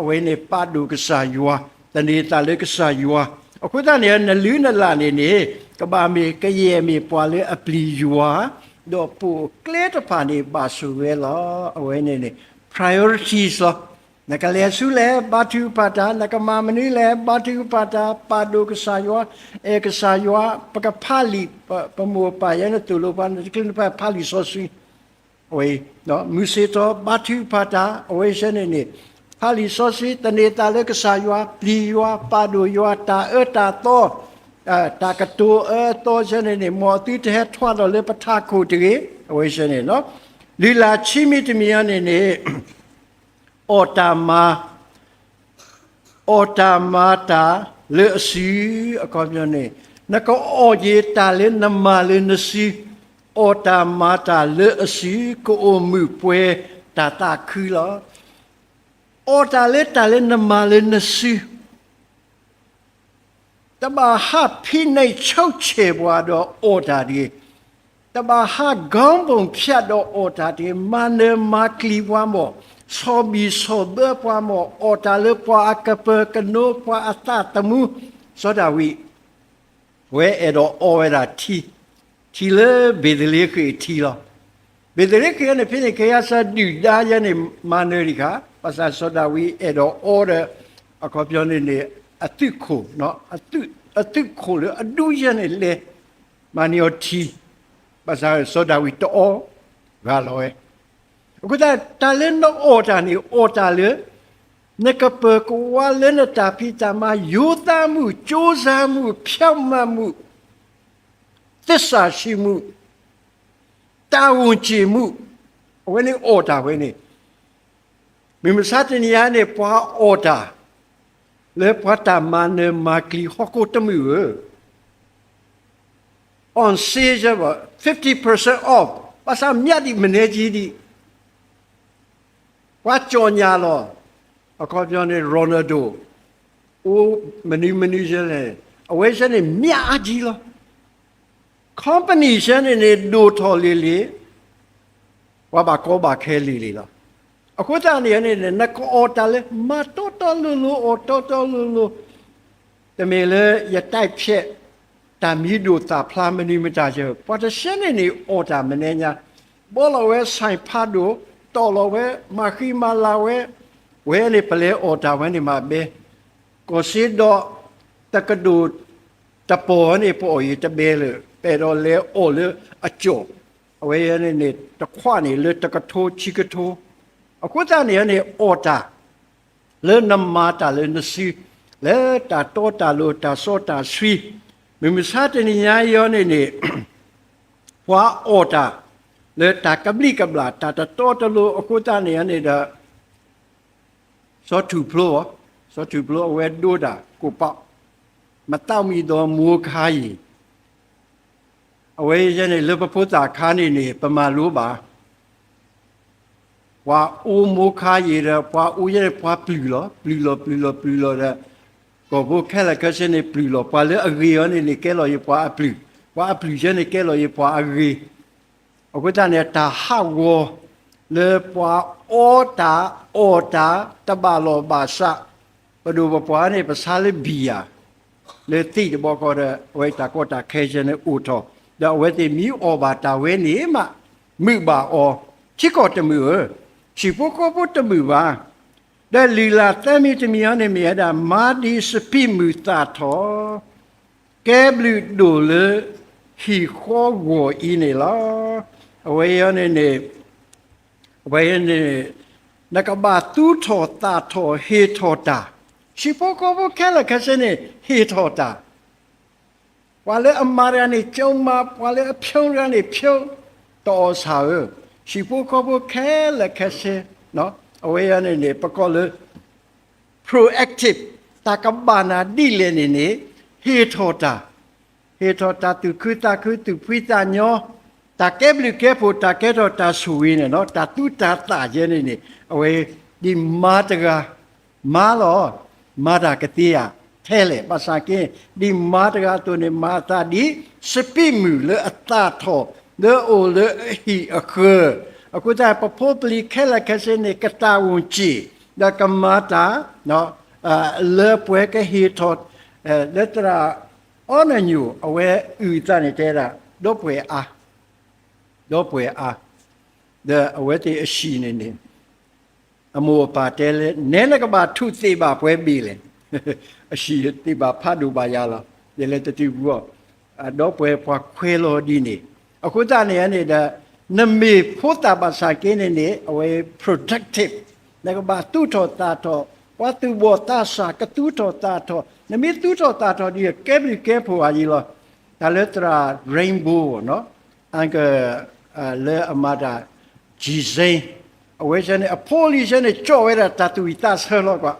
အဝဲန့ၣ်ပာ်ဒိၣ်ကစၢ်ယွၤ, သန့ၤသးလၢကစၢ်ယွၤ, အဃိသတးန့ၣ် နလုၢ်နလၢ်န့ၣ်န့ၣ် ကဘၣ်မ့ၢ်ကယဲၢ်မ့ၢ်ပှၤလၢအပျံၤယွၤ, ဒီးပိာ်ကျဲတဖၣ်န့ၣ်ဘၣ်ဆိၣ်ဂ့ၤဝဲလီၤ. အဝဲန့ၣ်န့ၣ် priorities လီၤ. နကလဲၤဆူလဲၣ်, ဘါထုကဖၣ်တၢ်, နကမၤမနုၤလဲၣ်, ဘါထုကဖၣ်တၢ်, ပာ်ဒိၣ်ကစၢ်ယွၤ, အဲၣ်ကစၢ်ယွၤ, ပကဖးလံာ်, ပမိၢ်ပၢ်ယဲန့ၣ်သိၣ်လိပှၤ နတချုးနဖး ဖးလံာ်စီဆှံ, အဝဲ မုၢ်ဆ့ၣ်ထီၣ် ဘါထုကဖၣ်တၢ်, အဝဲစဲန့ၣ်န့ၣ် ဖးလံာ်စီဆှံ, သန့ၤသးလၢကစၢ်ယွၤ, ပျံၤယွၤ, ပာ်ဒိၣ်ယွၤ, တၢ်အၢတၢ်သီ, တၢ်ကတိၤအၢအသီစဲန့ၣ်န့ၣ် မ်အသုတဟဲထွါထီၣ်လၢပထးခိၣ်တဂ့ၤ, အဝဲစဲန့ၣ် လုၢ်လၢ်ဆံမံၤတမံၤအံၤန့ၣ်န့ၣ် အီၣ်တၢ်မၤ, အီၣ်တၢ်မၤတၢ်လၢအစု, အခီပညီန့ၣ် နကအီၣ်က့ၤတၢ်လၢနမၤလၢနစု, အီၣ်တၢ်မၤတၢ်လၢအစု, ကအိၣ်မုာ်ပှဲၤတၢ်သးခုလီၤ. အီၣ်တၢ်လၢတၢ်လၢနမၤလၢနစု တဘၣ်ဟးဖံးနံၣ်ဆိကဆဲးပှၤဒီးအီၣ်တၢ်တဂ့ၤ. တဘၣ်ဟး ခေါင်းပုံဖြတ် ဒီးအီၣ်တၢ်တဂ့ၤ. မၤနၢၤမၤကျံၤပှၤမ့ၢ်, ဆီၣ်ဘံၣ်ဆီၣ်ဘၢပှၤမ့ၢ်, အီၣ်တၢ်လၢပှၤအကပၢၤကနိ ပှၤအသးသမူ, စီၤဒၤဝံး ဝဲအဲၣ်ဒိးအီဝဲဒၣ်ထံ, ထံလၢဘ့ၤသလ့ဃ့ၣ်အထံလီၤ. ဘ့းသရ့ၣ်ခ့ယဲန့ၣ် ဖဲန့ၣ် ကယၤစၢ်ဒုၣ်ဒါယဲန့ၣ် မၤနၢၤဒံးခါ, ဘၣ်ဆၣ်စီၤဒၤဝံးအဲၣ်ဒိးအီဒီး အခီပညီန့ၣ်န့ၣ် အသုးခိၣ်, အသုးခိၣ်လၢအဒူယဲန့ၣ်လဲၤ မၤန့ၢ်အီၤထံ, ဘၣ်ဆၣ်စီၤဒၤဝံးတအီ, ဂၤလီၤဝဲ. အဃိသတး တၢ်လၢနအီၣ်တၢ်န့ၣ် အီၣ်တၢ်လၢ နကပၢၤကဝါလၢနတၢ်ဖံးတၢ်မၤ ရိုးသားမှု, ကြိုးစားမှု, ဖြောင့်မတ်မှု, သစ္စာရှိမှု, တာဝန်ကျေမှု, အဝဲန့ၣ်အီၣ်တၢ်ဝဲန့ၣ်, မုၢ်မဆါတနံၤညါန့ၣ် ပှၤအီၣ်တၢ် လၢပှၤတၢ်မၤနၢၤမၤကျံၤဟီၣ်ခိၣ်တမုာ်ဧၢ, on sale ဘၣ် fifty percent off, ဘၣ်ဆၣ်မျးဒံးမနဲကံဒံး ပှၤကၠီၣ်ညါလီၤ. အခီပညီန့ၣ် Ronaldo အိၣ်မနုၤမနုၤယဲလဲၣ်, အဝဲယဲန့ၣ် မျးအါကံလီၤ. company ယဲန့ၣ်န့ၣ် ဒိၣ်ထီၣ်လံၤလံၤ, ပှၤဘၣ်ကီဘၣ်ခဲလံၤလံၤလီၤ. အဃိသတးန့ၣ်န့ၣ် နကအီၣ်တၢ်လၢ မၤတီတီလိၤလိၤ အီၣ်တီတီလိၤလိၤ, တမ့ၢ်လၢယ တိုက်ဖြတ် တၢ်မံၤဒိၣ်သၣ်ဖျါမနုၤမတၤယဲ, ပှၤတဆဲန့ၣ်န့ၣ် အီၣ်တၢ်မနဲညါ, ဘီလီၤဝဲ ဆိုင် ဖးဒိၣ်, တီၢ်လီၤဝဲ မၤဃံမၤလၤဝဲ, ဝဲန့ၣ်ပလဲၤအီၣ်တၢ်ဝဲန့ၣ်မးဘဲ, ကီၢ်စ့ဒီး တကဒိၣ်တပီၢ်ဝဲန့ၣ် ပအီၣ်အံၤတဘဲလၢၤ, ပအဲၣ်ဒိးလဲၤအီၣ်လၢအကၠီၣ်, အဝဲန့ၣ်န့ၣ် တခွးန့ၣ်လၢတကထိဆံကထိ, အဃိသတးန့ၣ်န့ၣ် အီၣ်တၢ် လၢနမၤတၢ်လၢနစု, လၢတၢ်တီတၢ်လိၤ တၢ်စီတၢ်ဆှံ, မုၢ်မဆါတနံၤညါအံၤန့ၣ်န့ၣ် ပှၤအီၣ်တၢ် လၢတၢ်ကဘျံးကဘျၣ် တၢ်တတီတလိၤအဃိသတးန့ၣ်န့ၣ်ဒီး စီၤထူၣ်ဖျိ, စီၤထူၣ်ဖျိအဝဲဒိတၢ်ကိးပီး, မသးမံဒီးမိၢ်ခါယံၤ အဝဲယဲန့ၣ် လၢပဖိသၣ်ခါန့ၣ်န့ၣ် ပမၤလိဘၣ်, ပှၤအိၣ်မိၢ်ခါယံၤဒီး ပှၤအိၣ်ယဲန့ၣ် ပှၤပျုၢ်လီၤ, ပျုၢ်လီၤ ပျုၢ်လီၤ ပျုၢ်လီၤဒီး ကီၢ်ဖိခဲလၢာ်ခဲဆ့န့ၣ် ပျုၢ်လီၤ, ပှၤလၢအဂ့ၤအီၤန့ၣ်န့ၣ် ကဲလီၤယံၤပှၤအပျုၢ်, ပှၤအပျုၢ်ယဲန့ၣ် ကဲလီၤယံၤပှၤအဂ့ၤ, အဃိသတးန့ၣ် တၢ်ဟးဂီၤ လၢပှၤအီတၢ်အီၣ်တၢ် တဘၣ်လီၢ်ဘၣ်စး, ပဒိၣ်ပပှၢ်န့ၣ် ပဆါလၢဘံၣ်ယၤ လၢသ့ၣ်တဘျီဃီဒီး အဝဲတၢ်ကီတၢ်ခဲယဲန့ၣ်အိၣ်ထီၣ်, ဒီးအဝဲသ့ၣ်မ့ၢ်အီၣ်ဘၣ်တၢ်ဝဲန့ၣ်မး မုာ်ဘၣ်အီၤ, ထံကီၢ်တမုာ်ဧၢ, ဟံၣ်ဖိဃီဖိတမုာ်ဘၣ်. ဒီးလုၢ်လၢ်သၢမံၤတမံၤအံၤန့ၣ်မ့ၢ်ဝဲဒၣ် မၤဒံးစပံးမုၢ်သၣ်ထီၣ် ကဲဘျုးဒိၣ်လၢဟံၣ်ဃီဂီၢ်အံၤန့ၣ်လီၤ. အဝဲအံၤန့ၣ်န့ၣ် အဝဲန့ၣ် နကဘၣ်သူထီၣ်သၣ်ထီၣ်ဟ့ၣ်ထီၣ်တၢ်, ဟံၣ်ဖိဃီဖိခဲလၢာ်ခဲဆ့န့ၣ် ဟ့ၣ်ထီၣ်တၢ်, ပှၤလၢအမၤတဂၤန့ၣ် ကၠိမၤ, ပှၤလၢအဖျိတဂၤန့ၣ် ဖျိ, တအီၣ်ဆၣ်ဧၢ, ဟံၣ်ဖိဃီဖိခဲလၢာ်ခဲဆ့, အဝဲအံၤန့ၣ်န့ၣ် ပကိးလၢ proactive, တၢ်ကဘၣ်နၤဒ်လဲၣ်န့ၣ်န့ၣ် ဟ့ၣ်ထီၣ်တၢ်, ဟ့ၣ်ထီၣ်တၢ်သူၣ်ခုသးခု သူၣ်ဖှံသးညီ, တၢ်ကဲဘျုးကဲဖှိၣ် တၢ်ကဲထီၣ်တၢ်ဆိၣ်ဂ့ၤန့ၣ်လီၤ. တၢ်သူတၢ်သၣ်ယဲန့ၣ်န့ၣ် အဝဲ ဒ်မါတဂၤ မါလီၤ, မၤတၢ်ကသ့ဧါ, ထဲလဲၣ်, ဘၣ်ဆၣ်က့ ဒ်မါတဂၤအသိးန့ၣ် မၤအသးဒ် စပံးမုၢ်လၢအသၣ်ထီၣ်လၢအအိၣ်လၢအဟံၣ်အဃၢၤ, အဃိသတး ပဖိပလံၤခဲလၢာ်ခဲဆ့န့ၣ် ကတာဝန်ကျေ ဒီးကမၤတၢ် လၢပှဲၤကဟ့ၣ်ထီၣ် လၢသရၣ်အီနညိၣ် အဝဲအုၣ်အသးန့ၣ်တဲဒၣ် ဒီပုၢ်ဝဲၢ်အါ, ဒီပုၢ်ဝဲၢ်အါ, ဒီးအဝဲသ့ၣ်အဟံၣ်န့ၣ်န့ၣ် အမိၢ်အပၢ်တဲလၢ နဲနကဘၣ်ထူးသ့ၣ်ဘၣ်ပှဲၤဘ့ၣ်လဲၣ်, အဟံၣ်သ့ၣ်ဘၣ်ဖးဒိၣ်ဘၣ်ယၤလီၤ, ယလဲၤတတုၤပူၤအီၤ, ဒီပုၢ်ဝဲၢ်ပှၤခွဲးလီၤဒ်န့ၣ်, အဃိသတးန့ၣ်န့ၣ်ဒီး နမ့ၢ်ဖိသၣ်ဘၣ်ဆၣ်က့န့ၣ်န့ၣ် အဝဲ productive, နကဘၣ်သူၣ်ထီၣ်သၣ်ထီၣ်, ပှၤသူၣ်ဘီၣ်သးစၢ်ကသူၣ်ထီၣ်သၣ်ထီၣ်, နမ့ၢ်သူၣ်ထီၣ်သၣ်ထီၣ်ဒ် ကဲဘျုးကဲဖှိၣ်အါယံၤလီၤ. တၢ်လၢသရၣ် Rainbow နီၤ, အက လၢအမၤတၢ် G Z, အဝဲဆဲန့ၣ် အဖိလံၤဆဲန့ၣ် ကၠီၣ်ဝဲဒၣ်တၢ်သူၣ်ဝံၣ်သးဆၢလီၤကွၢ်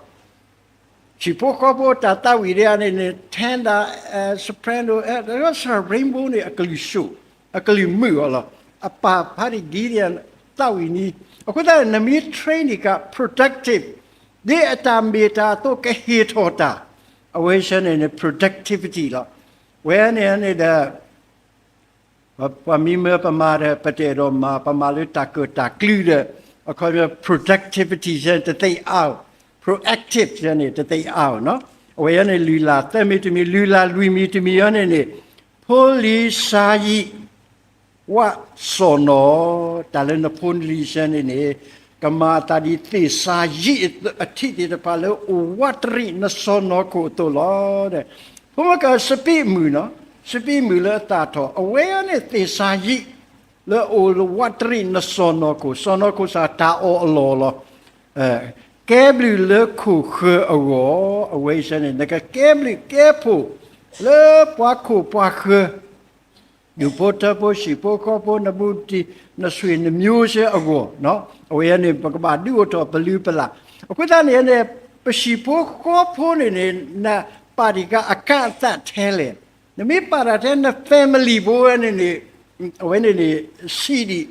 ဟံၣ်ဖိဃီဖိတၢ်သးဝံၣ်ဒ်အံၤန့ၣ်န့ၣ် tenor, soprano, သရၣ် Rainbow န့ၣ် အကလုၢ်စိၣ်, အကလုၢ်မုာ်အီၤလီၤ. အပၢ်ဖးဒံး Gideon သးဝံၣ်န့ၣ်, အဃိသတးန့ၣ် နမ့ၢ် train န့ၣ်က productive, ဒ်အတၢ်မ့ၢ်တၢ်အသိးကဟ့ၣ်ထီၣ်တၢ်, အဝဲဆဲန့ၣ်န့ၣ် productivity လီၤ. ဝဲန့ၣ်န့ၣ်ဒီး ပှၤမံမၢပမၤဒီး ပတအဲၣ်ဒိးမၤ, ပမၤလၢတၢ်ကၢၣ်တၢ်ကျူဒီး အခီပညီ productivity ယဲန့ၣ်တသ့အါ, proactive ယဲန့ၣ်တသ့အါနီၤ. အဝဲယဲန့ၣ် လုၢ်လၢ်သၢမံၤတမံၤ, လုၢ်လၢ်လွံၢ်မံၤတမံၤအံၤန့ၣ်န့ၣ် ဖိလံၤစါယံာ် ဝးစီၢ်နီၤ, တၢ်လၢနဖိနလံၤဆၢန့ၣ်န့ၣ် ကမၤအသးဒ်သ့ၣ်စၤယံးအထံးသ့ၣ်တဖၣ်လၢအိၣ်ဝးတရံးနစီၢ်နီၤခိၣ်အသိးလီၤ. ဖိမုၣ်က စပံးမုၢ်နီၤ, စပံးမုၢ်လၢအသၣ်ထီၣ် အဝဲအံၤန့ၣ်သ့ၣ်စၤယံး လၢအိၣ်ဝးတရံးနစီၢ်နီၤခိၣ်, စီၢ်နီၤခိၣ်စ့ၢ်တၢ်အီၣ်အလီၢ်လီၤ. ကဲဘျုးလၢခိၣ်ဃၢၤအဂီၢ်, အဝဲအံၤဆၢန့ၣ် နကကဲဘျုးကဲဖှိၣ်လၢပှၤခိၣ်ပှၤဃၢၤ ဒူၣ်ဖိထၢဖိ ဟံၣ်ဖိဃီဖိ နဘူးနတံၢ် နဆွေနမျိုးဆၢအဂီၢ်, အဝဲအံၤန့ၣ် ပကဘၣ်ဒုးအိၣ်ထီၣ်ပလုၢ်ပလၢ်. အဃိသတးန့ၣ်န့ၣ် ပဟံၣ်ဖိဃီဖိန့ၣ်န့ၣ် နပာ်တံၢ်က့ၤအကါအသးထဲလဲၣ်. နမ့ၢ်ပာ်တၢ်ထဲန family ဖိဝဲန့ၣ်န့ၣ် အဝဲန့ၣ်န့ၣ် ဆံးဒံး,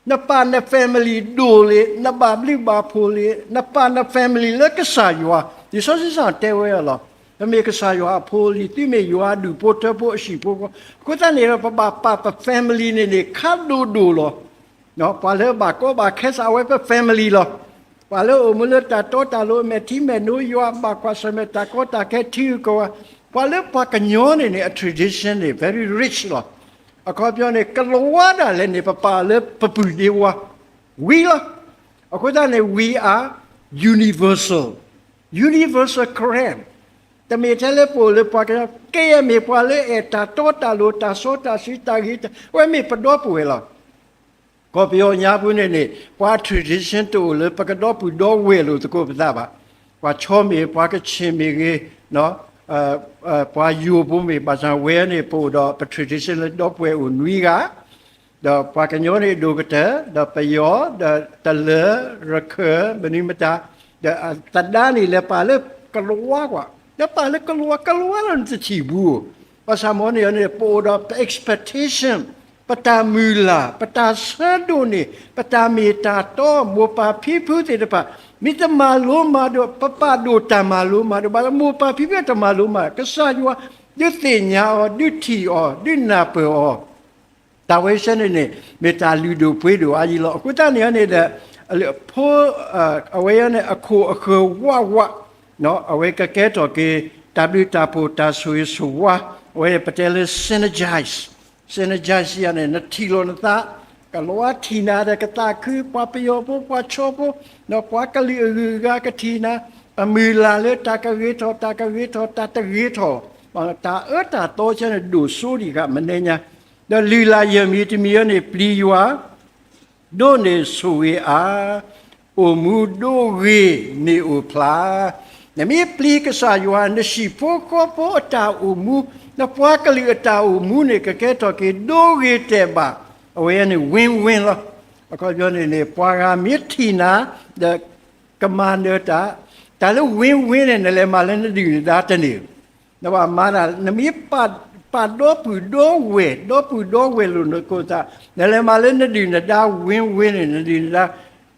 နပာ်န family ဒိၣ်လံ, နဘၣ်ဘျုးဘၣ်ဖှိၣ်လံ, နပာ်န family လၢကစၢ်ယွၤ, လံာ်စီဆှံစ့ၢ်တဲဝဲလီၤ. ပမ့ၢ်ကစၢ်ယွၤအဖိလံ, သုမ့ၢ်ယွၤဒူၣ်ဖိထၢဖိအဟံၣ်ဖိဃီ, အဃိသတးန့ၣ်ဒီး ပဘၣ်ပာ်ပ family န့ၣ်န့ၣ် ခါဒိၣ်ဒိၣ်လီၤ. ပှၤလၢဘၣ်ကီဘၣ်ခဲစ့ၢ် အဝဲပ family လီၤ. ပှၤလၢအိၣ်မူလၢတၢ်တီတၢ်လိၤ အမဲာ်ထံမဲာ်နိ ယွၤအဘၣ်ကွၢ်ဆၢၣ်မဲာ်တၢ်ကီတၢ်ခဲ ထံဂုၤကီၢ်ဂၤ, ပှၤလၢပှၤကညီန့ၣ်န့ၣ် အ tradition န့ၣ် very rich လီၤ. အခီပညီန့ၣ် ကလၤဝါဒၣ်လဲာ်န့ၣ် ပပာ်လၢပပုၢ်ဒ့ဝါ ဝံၤလီၤ. အဃိသတးန့ၣ် we are universal, universal Karen. တမ့ၢ်ထဲလၢပအိၣ်လၢပှၤကညီ, ကဲယဲမ့ၢ်ပှၤလၢအဲၣ်တၢ်တီတၢ်လိၤ တၢ်စီတၢ်ဆှံ တၢ်ဂ့ၤတၢ်, အဝဲမ့ၢ်ပဒီပုၢ်ဝဲၢ်လီၤ. ကီၢ်ပယီၤညါပူၤန့ၣ်န့ၣ် ပှၤ tradition တအိၣ်လၢပကဒီပုၢ်ဒီဝဲၢ်လိာ်သကိးပသးဘၣ်. ပှၤခၠီမ့ၢ်ဂ့ၤ ပှၤကခ့ၣ်မ့ၢ်ဂ့ၤ, ပှၤယိၤဖိမ့ၢ် ဘၣ်ဆၣ်ဝဲန့ၣ် ပအိၣ်ဒီးပ tradition လၢဒီပုၢ်ဝဲၢ်အိၣ်နွံဂၤ, ဒီးပှၤကညီန့ၣ်ဒိၣ်ကတၢၢ်, ဒီးပယီၤ, ဒီးတလၢၤ, ရခၢၣ်, မနုၤမတၤ, ဒီးသဒါန့ၣ်လဲၤပာ်လၢကလၤဝါကွၢ်, ဒီးပာ်လၢကလၤဝါ, ကလၤဝါလၢနတထံၣ်ဘူး, ဘၣ်ဆၣ်မ်န့ၣ်န့ၣ် ပအိၣ်ဒီးပ expectation, ပတၢ်မုၢ်လၢ်, ပတၢ်ဆၢဒိးန့ၢ်, ပတၢ်မ့ၢ်တၢ်တီ, မိၢ်ပၢ်ဖံဖုသ့ၣ်တဖၣ် မ့ၢ်တမၤလိမၤဒိး ပပာ်ဒိၣ်တၢ်မၤလိမၤဒိးဘၣ်, မိၢ်ပၢ်ဖံဖုတမၤလိမၤ, ကစၢ်ယွၤ ဒုးသ့ၣ်ညါအီၤ, ဒုးထံၣ်အီၤ, ဒုးနၢ်ပၢၢ်အီၤ, တၢ်ဝဲဆၢန့ၣ်န့ၣ် မ့ၢ်တၢ်လုၢ်ဒိၣ်ပှ့ၤဒိၣ်အါယံၤလီၤ. အဃိသတးန့ၣ်န့ၣ်ဒီး ဖိ အဝဲအံၤန့ၣ် အခိၣ်အဃၢၤဝးဝး, အဝဲကကဲထီၣ်က့ၤ တၢ်ဘျုးတၢ်ဖှိၣ် တၢ်ဆိၣ်ဂ့ၤဆိၣ်ဝါ, အဝဲပတဲလၢ synergize, synergize ယၤန့ၣ် နထံၣ်လိာ်နသး, ကလၤဝါထံၣ်နၤဒီးကသးခု, ပှၤပယီၤဖိ ပှၤခၠီဖိ, ပှၤကလုာ်အဂုၤအဂၤကထံၣ်နၤ, အမုၢ်လၢ်လၢတၢ်ကဂ့ၤထီၣ် တၢ်ကဂ့ၤထီၣ် တၢ်တဂ့ၤထီၣ်, တၢ်အၢတၢ်သီဆၢန့ၣ် ဒိၣ်စိဒံးဃာ်မနုၤညါ, ဒီးလုၢ်လၢ်ယဲၢ်မံၤတမံၤအံၤန့ၣ် ပျံၤယွၤ ဒိးန့ၢ်ဆိၣ်ဂ့ၤအါ, အိၣ်မူဒိဂ့ၤမ့ၢ်အိၣ်ဖျါ, နမ့ၢ်ပျံၤကစၢ်ယွၤ နဟံၣ်ဖိဃီဖိအတၢ်အိၣ်မူ, နပှၤကလုာ်အတၢ်အိၣ်မူန့ၣ် ကကဲထီၣ်က့ၤဒိဂ့ၤတဲာ်ဘၣ်, အဝဲန့ၣ် win-win လီၤ. အခီပညီန့ၣ်န့ၣ် ပှၤဂၤမ့ၢ်ထံၣ်နၤ ဒီးကမၤနၢၤတၢ်, တၢ်လၢ win-win န့ၣ် နလဲၤမၤလၢနဒုၣ်နဒါတန့ၢ် နဘၣ်မၤတၢ် နမ့ၢ်ပာ်ဒီပုၢ်ဒီဝဲၢ်, ဒီပုၢ်ဒီဝဲၢ်လိာ်နကိးသး, နလဲၤမၤလၢနဒုၣ်နဒါ win-win န့ၣ် နဒုၣ်နဒါ,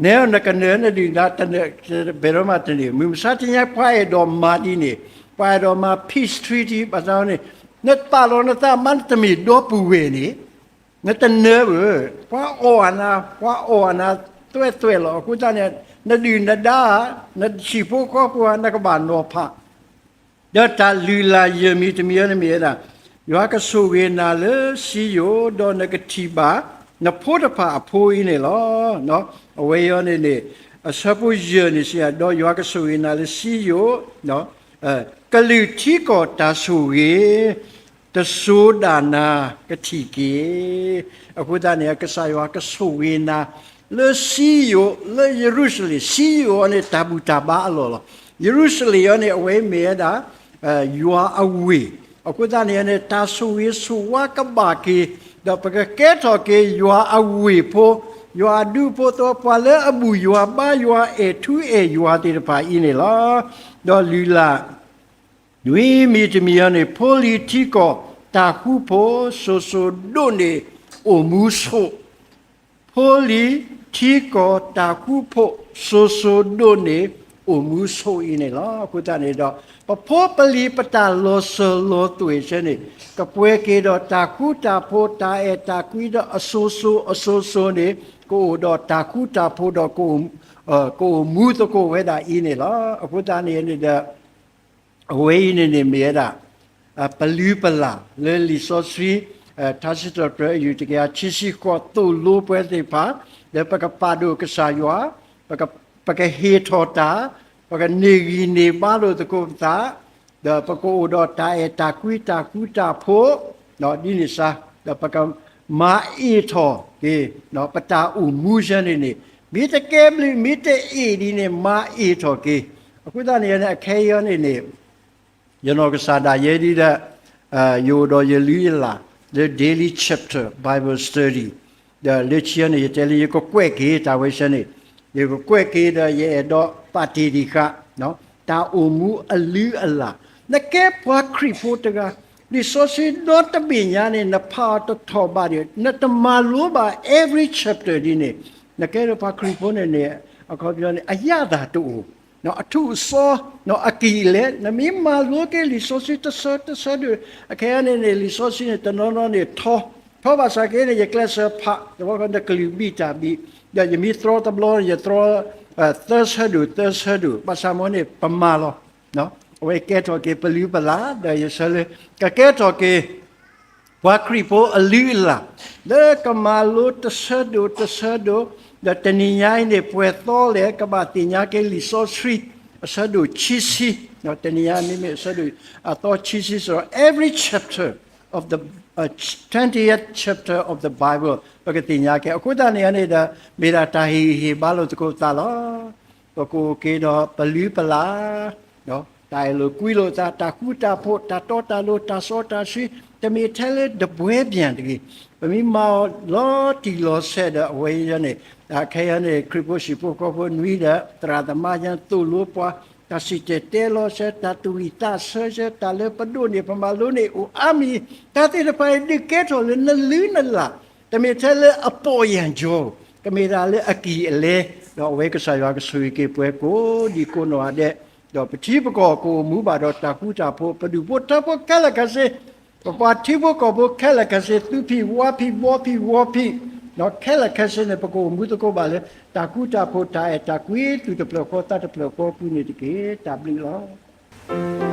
နဲနကနၢၤနဒုၣ်နဒါ တနၢၤဘဲၣ်ဒိမးတန့ၢ်. မုၢ်မဆါတနံၤညါ ပှၤအဲၣ်ဒိးမၤဒ်န့ၣ်, ပှၤအဲၣ်ဒိးမၤ peace treaty ဘၣ်ဆၣ်န့ၣ်, နပာ်လီၤနသးမး နတမ့ၢ်ဒီပုၢ်ဝဲၢ်န့ၣ် နတနၢၤဘၣ်, ပှၤအီၣ်အနၤ, ပှၤအီၣ်အနၤ သွဲသွဲလီၤ. အဃိသတးန့ၣ် နဒုၣ်နဒါ, နဟံၣ်ဖိဃီဖိဧါ နကဘၣ်နီၤဖး ဒီးတၢ်လုၢ်လၢ်ယဲၢ်မံၤတမံၤအံၤန့ၣ်မ့ၢ်ဝဲဒၣ်, ယွၤကဆိၣ်ဂ့ၤနၤလၢစံယိၣ်, ဒီးနကထံၣ်ဘၣ်နဖိတဖၣ်အဖိအံၤန့ၣ်လီၤ. အဝဲအံၤန့ၣ်န့ၣ် အဆၢဖိယဲၢ်န့ၣ်စံး, ဒီးယွၤကဆိၣ်ဂ့ၤနၤလၢစံယိၣ်, ကလုၢ်ထံကီၢ်တၢ်ဆိၣ်ဂ့ၤ တစိၤဒၣ်နၤကထံၣ်က့ၤ. အဃိသတးန့ၣ် ကစၢ်ယွၤကဆိၣ်ဂ့ၤနၤ လၢစံယိၣ်, လၢယရူၤၡလ့ၣ်, စံယိၣ်အံၤန့ၣ် တၢ်ဘူၣ်တၢ်ဘါအလီၢ်လီၤ. ယရူၤၡလ့ၣ်အံၤန့ၣ် အဝဲမ့ၢ်ဝဲဒၣ် ယွၤအဝ့ၢ်, အဃိသတးန့ၣ်န့ၣ် တၢ်ဆိၣ်ဂ့ၤဆိၣ်ဝါကဘၣ်က့ၤ, ဒီးပကကဲထီၣ်က့ၤယွၤအဝ့ၢ်ဖိ, ယွၤအဒူဖိသဝီဖိ, ပှၤလၢအဘူၣ်ယွၤဘါယွၤ အဲၣ်ထူအဲၣ်ယွၤသ့ၣ်တဖၣ်အံၤန့ၣ်လီၤ. ဒီးလုၢ်လၢ် နွံမံၤတမံၤအံၤန့ၣ် ဖိလံၤထံကီၢ်တၢ်ဃူဖိ စိၤစိၤဒိၣ်န့ၢ်အိၣ်မူဆိး, ဖိလံၤထံကီၢ်တၢ်ဃူဖိ စိၤစိၤဒိၣ်န့ၢ်အိၣ်မူဆိးအံၤန့ၣ်လီၤ. အဃိသတးန့ၣ်ဒီး ပဖိပလံၤပတၢ်လီၤစၢၤလီၤသွဲၣ်ဆၢန့ၣ် ကပှဲၤက့ၤဒီးတၢ်ဃူတၢ်ဖိး တၢ်အဲၣ်တၢ်ကွံဒီးအစိၤစိၤအစိၤစိၤန့ၣ် ကအိၣ်ဒီးတၢ်ဃူတၢ်ဖိးဒီး ကအိၣ်မူသကိးဝဲဒၣ်အံၤန့ၣ်လီၤ. အဃိသတးန့ၣ်န့ၣ်ဒီး အဝဲအံၤန့ၣ်န့ၣ်မ့ၢ်ဝဲဒၣ် ပလုၢ်ပလၢ်လၢလံာ်စီဆှံ ထါစံးထီၣ်ပတြၢၤအယုၢ်တကယၤခံဆံဃိး သိၣ်လိပှၤသ့ၣ်တဖၣ်, လၢပကပာ်ဒိၣ်ကစၢ်ယွၤ, ပကဟ့ၣ်ထီၣ်တၢ်, ပကန့ၢ်ဂံၢ်န့ၢ်ဘါလိာ်သကိးပသး, ဒီးပကအိၣ်ဒီးတၢ်အဲၣ်တၢ်ကွံတၢ်ဃူတၢ်ဖိး, ဒ်န့ၣ်စ့ၢ်, ဒီးပကမၤအ့ၣ်ထီၣ်က့ၤ ပတၢ်အိၣ်မူဆၢန့ၣ်န့ၣ်, မ့ၢ်တကဲဘျုး မ့ၢ်တအ့ၣ်ဒ်န့ၣ် မၤအ့ၣ်ထီၣ်က့ၤ. အဃိသတးန့ၣ်န့ၣ် အခဲအံၤန့ၣ်န့ၣ် ယနီၢ်ကစၢ်ဒၣ်ယဲဒ်ဒီး ယအိၣ်ဒီးယလုၢ်ယလၢ် လၢ daily chapter Bible study ဒီးလၢခံန့ၣ် ယတဲလၢယကကွဲးက့ၤတၢ်ဝဲဆၢန့ၣ်, ယကကွဲးက့ၤဒီးယအဲၣ်ဒိးပာ်တ့ၢ်ဒံးဃာ် တၢ်အိၣ်မူအလုၢ်အလၢ်, နကဲပှၤခရံာ်ဖိတဂၤ, လံာ်စီဆှံဒီတဘ့ၣ်ညါန့ၣ် နဖးအီၤတထီၣ်ဘးဒီး နတမၤလိဘၣ် every chapter ဒ်န့ၣ်, နကဲဒီးပှၤခရံာ်ဖိန့ၣ်န့ၣ် အခီပညီန့ၣ် အရသာတအိၣ် အထူးအစီ, အကံၢ်အလဲ, နမ့ၢ်မၤလိက့ၤလံာ်စီဆှံတဆၢတဆၢဒိၣ်, အခဲအံၤန့ၣ်န့ၣ် လံာ်စီဆှံန့ၣ်တနီၤနီၤန့ၣ်ထီ, ထီဘၣ်ဆၣ်က့န့ၣ် ယကျဲးစၢးဖး, တဝီခီနကလုာ်ဘံၣ်တၢ်ဘံၣ်, ဒီးယမ့ၢ်သြီတဘျီ ယသြီ သၢဆၢဒိၣ်သၢဆၢဒိၣ်, ဘၣ်ဆၣ်မ်န့ၣ် ပမၤလီၤ. အဝဲကဲထီၣ်က့ၤပလုၢ်ပလၢ်, ဒီးယဆၢလၢ ကကဲထီၣ်က့ၤ ပှၤခရံာ်ဖိအလုၢ်အလၢ်, လၢကမၤလိတဆၢဒိၣ်တဆၢဒိၣ်, ဒီးတနံၤညါအံၤန့ၣ် ပှဲၤသီလဲၣ် ကဘၣ်သ့ၣ်ညါက့ၤလံာ်စီဆှံ အဆၢဒိၣ်ခံဆံ, တနံၤညါမ့မ့ၢ်အဆၢဒိၣ်အသီခံဆံစ့ၢ်, every chapter of the, uh, twentieth chapter of the Bible ပကသ့ၣ်ညါက့ၤ. အဃိသတးန့ၣ်န့ၣ်ဒီး မ့ၢ်ဒၣ်တၢ်ဟ့ၣ်ဂံၢ်ဟ့ၣ်ဘါလိာ်သကိးပသးလီၤ. ပကအိၣ်က့ၤဒီးပလုၢ်ပလၢ် တၢ်အဲၣ်လိာ်ကွံလိာ်သး, တၢ်ဃူတၢ်ဖိး, တၢ်တီတၢ်လိၤ, တၢ်စီတၢ်ဆှံ, တမ့ၢ်ထဲလၢ တပွဲပြန် တဂ့ၤ. ပမ့ၢ်မၤအီၤလီၤတံၢ်လီၤဆဲးဒီး အဝဲအံၤန့ၣ်, ခဲအံၤန့ၣ် ခရံာ်ဖိဟံၣ်ဖိဃီဖိနွံဒီး သရၣ်သမါယဲသိၣ်လိပှၤ, တၢ်စံၣ်တဲၤတဲလီၤဆၢ, တၢ်သူၣ်ဝံၣ်သးဆၢဆၢ, တၢ်လၢပဒိးန့ၢ်ပမၤလိန့ၢ်အိၣ်အါမံၤ, တၢ်သ့ၣ်တဖၣ်အံၤဒုးကဲထီၣ်လၢနလုၢ်နလၢ်, တမ့ၢ်ထဲလၢအပိာ်ယၢ်ကၠီ, ကမ့ၢ်ဒၣ်လၢအကံၢ်အလဲ, ဒီးအဝဲကစၢ်ယွၤကဆိၣ်ဂ့ၤက့ၤပှၤကိးဒံကိးနီၢ်ဂၤဒဲး, ဒီးပထံပကီၢ်ကအိၣ်မူဘၣ်ဒီးတၢ်ဃူတၢ်ဖိး, ပဒူၣ်ဖိထၢဖိခဲလၢာ်ခဲဆ့, ပပှၤထံဖိကီၢ်ဖိခဲလၢာ်ခဲဆ့, သူဖံးဝါဖံးဘှီဖံးဝီဖံး, ဒီးခဲလၢာ်ခဲဆ့န့ၣ် ပကအိၣ်မူသကိးဘၣ်လၢ တၢ်ဃူတၢ်ဖိး တၢ်အဲၣ်တၢ်ကွံ သူၣ်တဖျၢၣ်ဃီသးတဖျၢၣ်ဃီပူၤန့ၣ်တက့ၢ်. တၢ်ဘျုးလီၤ.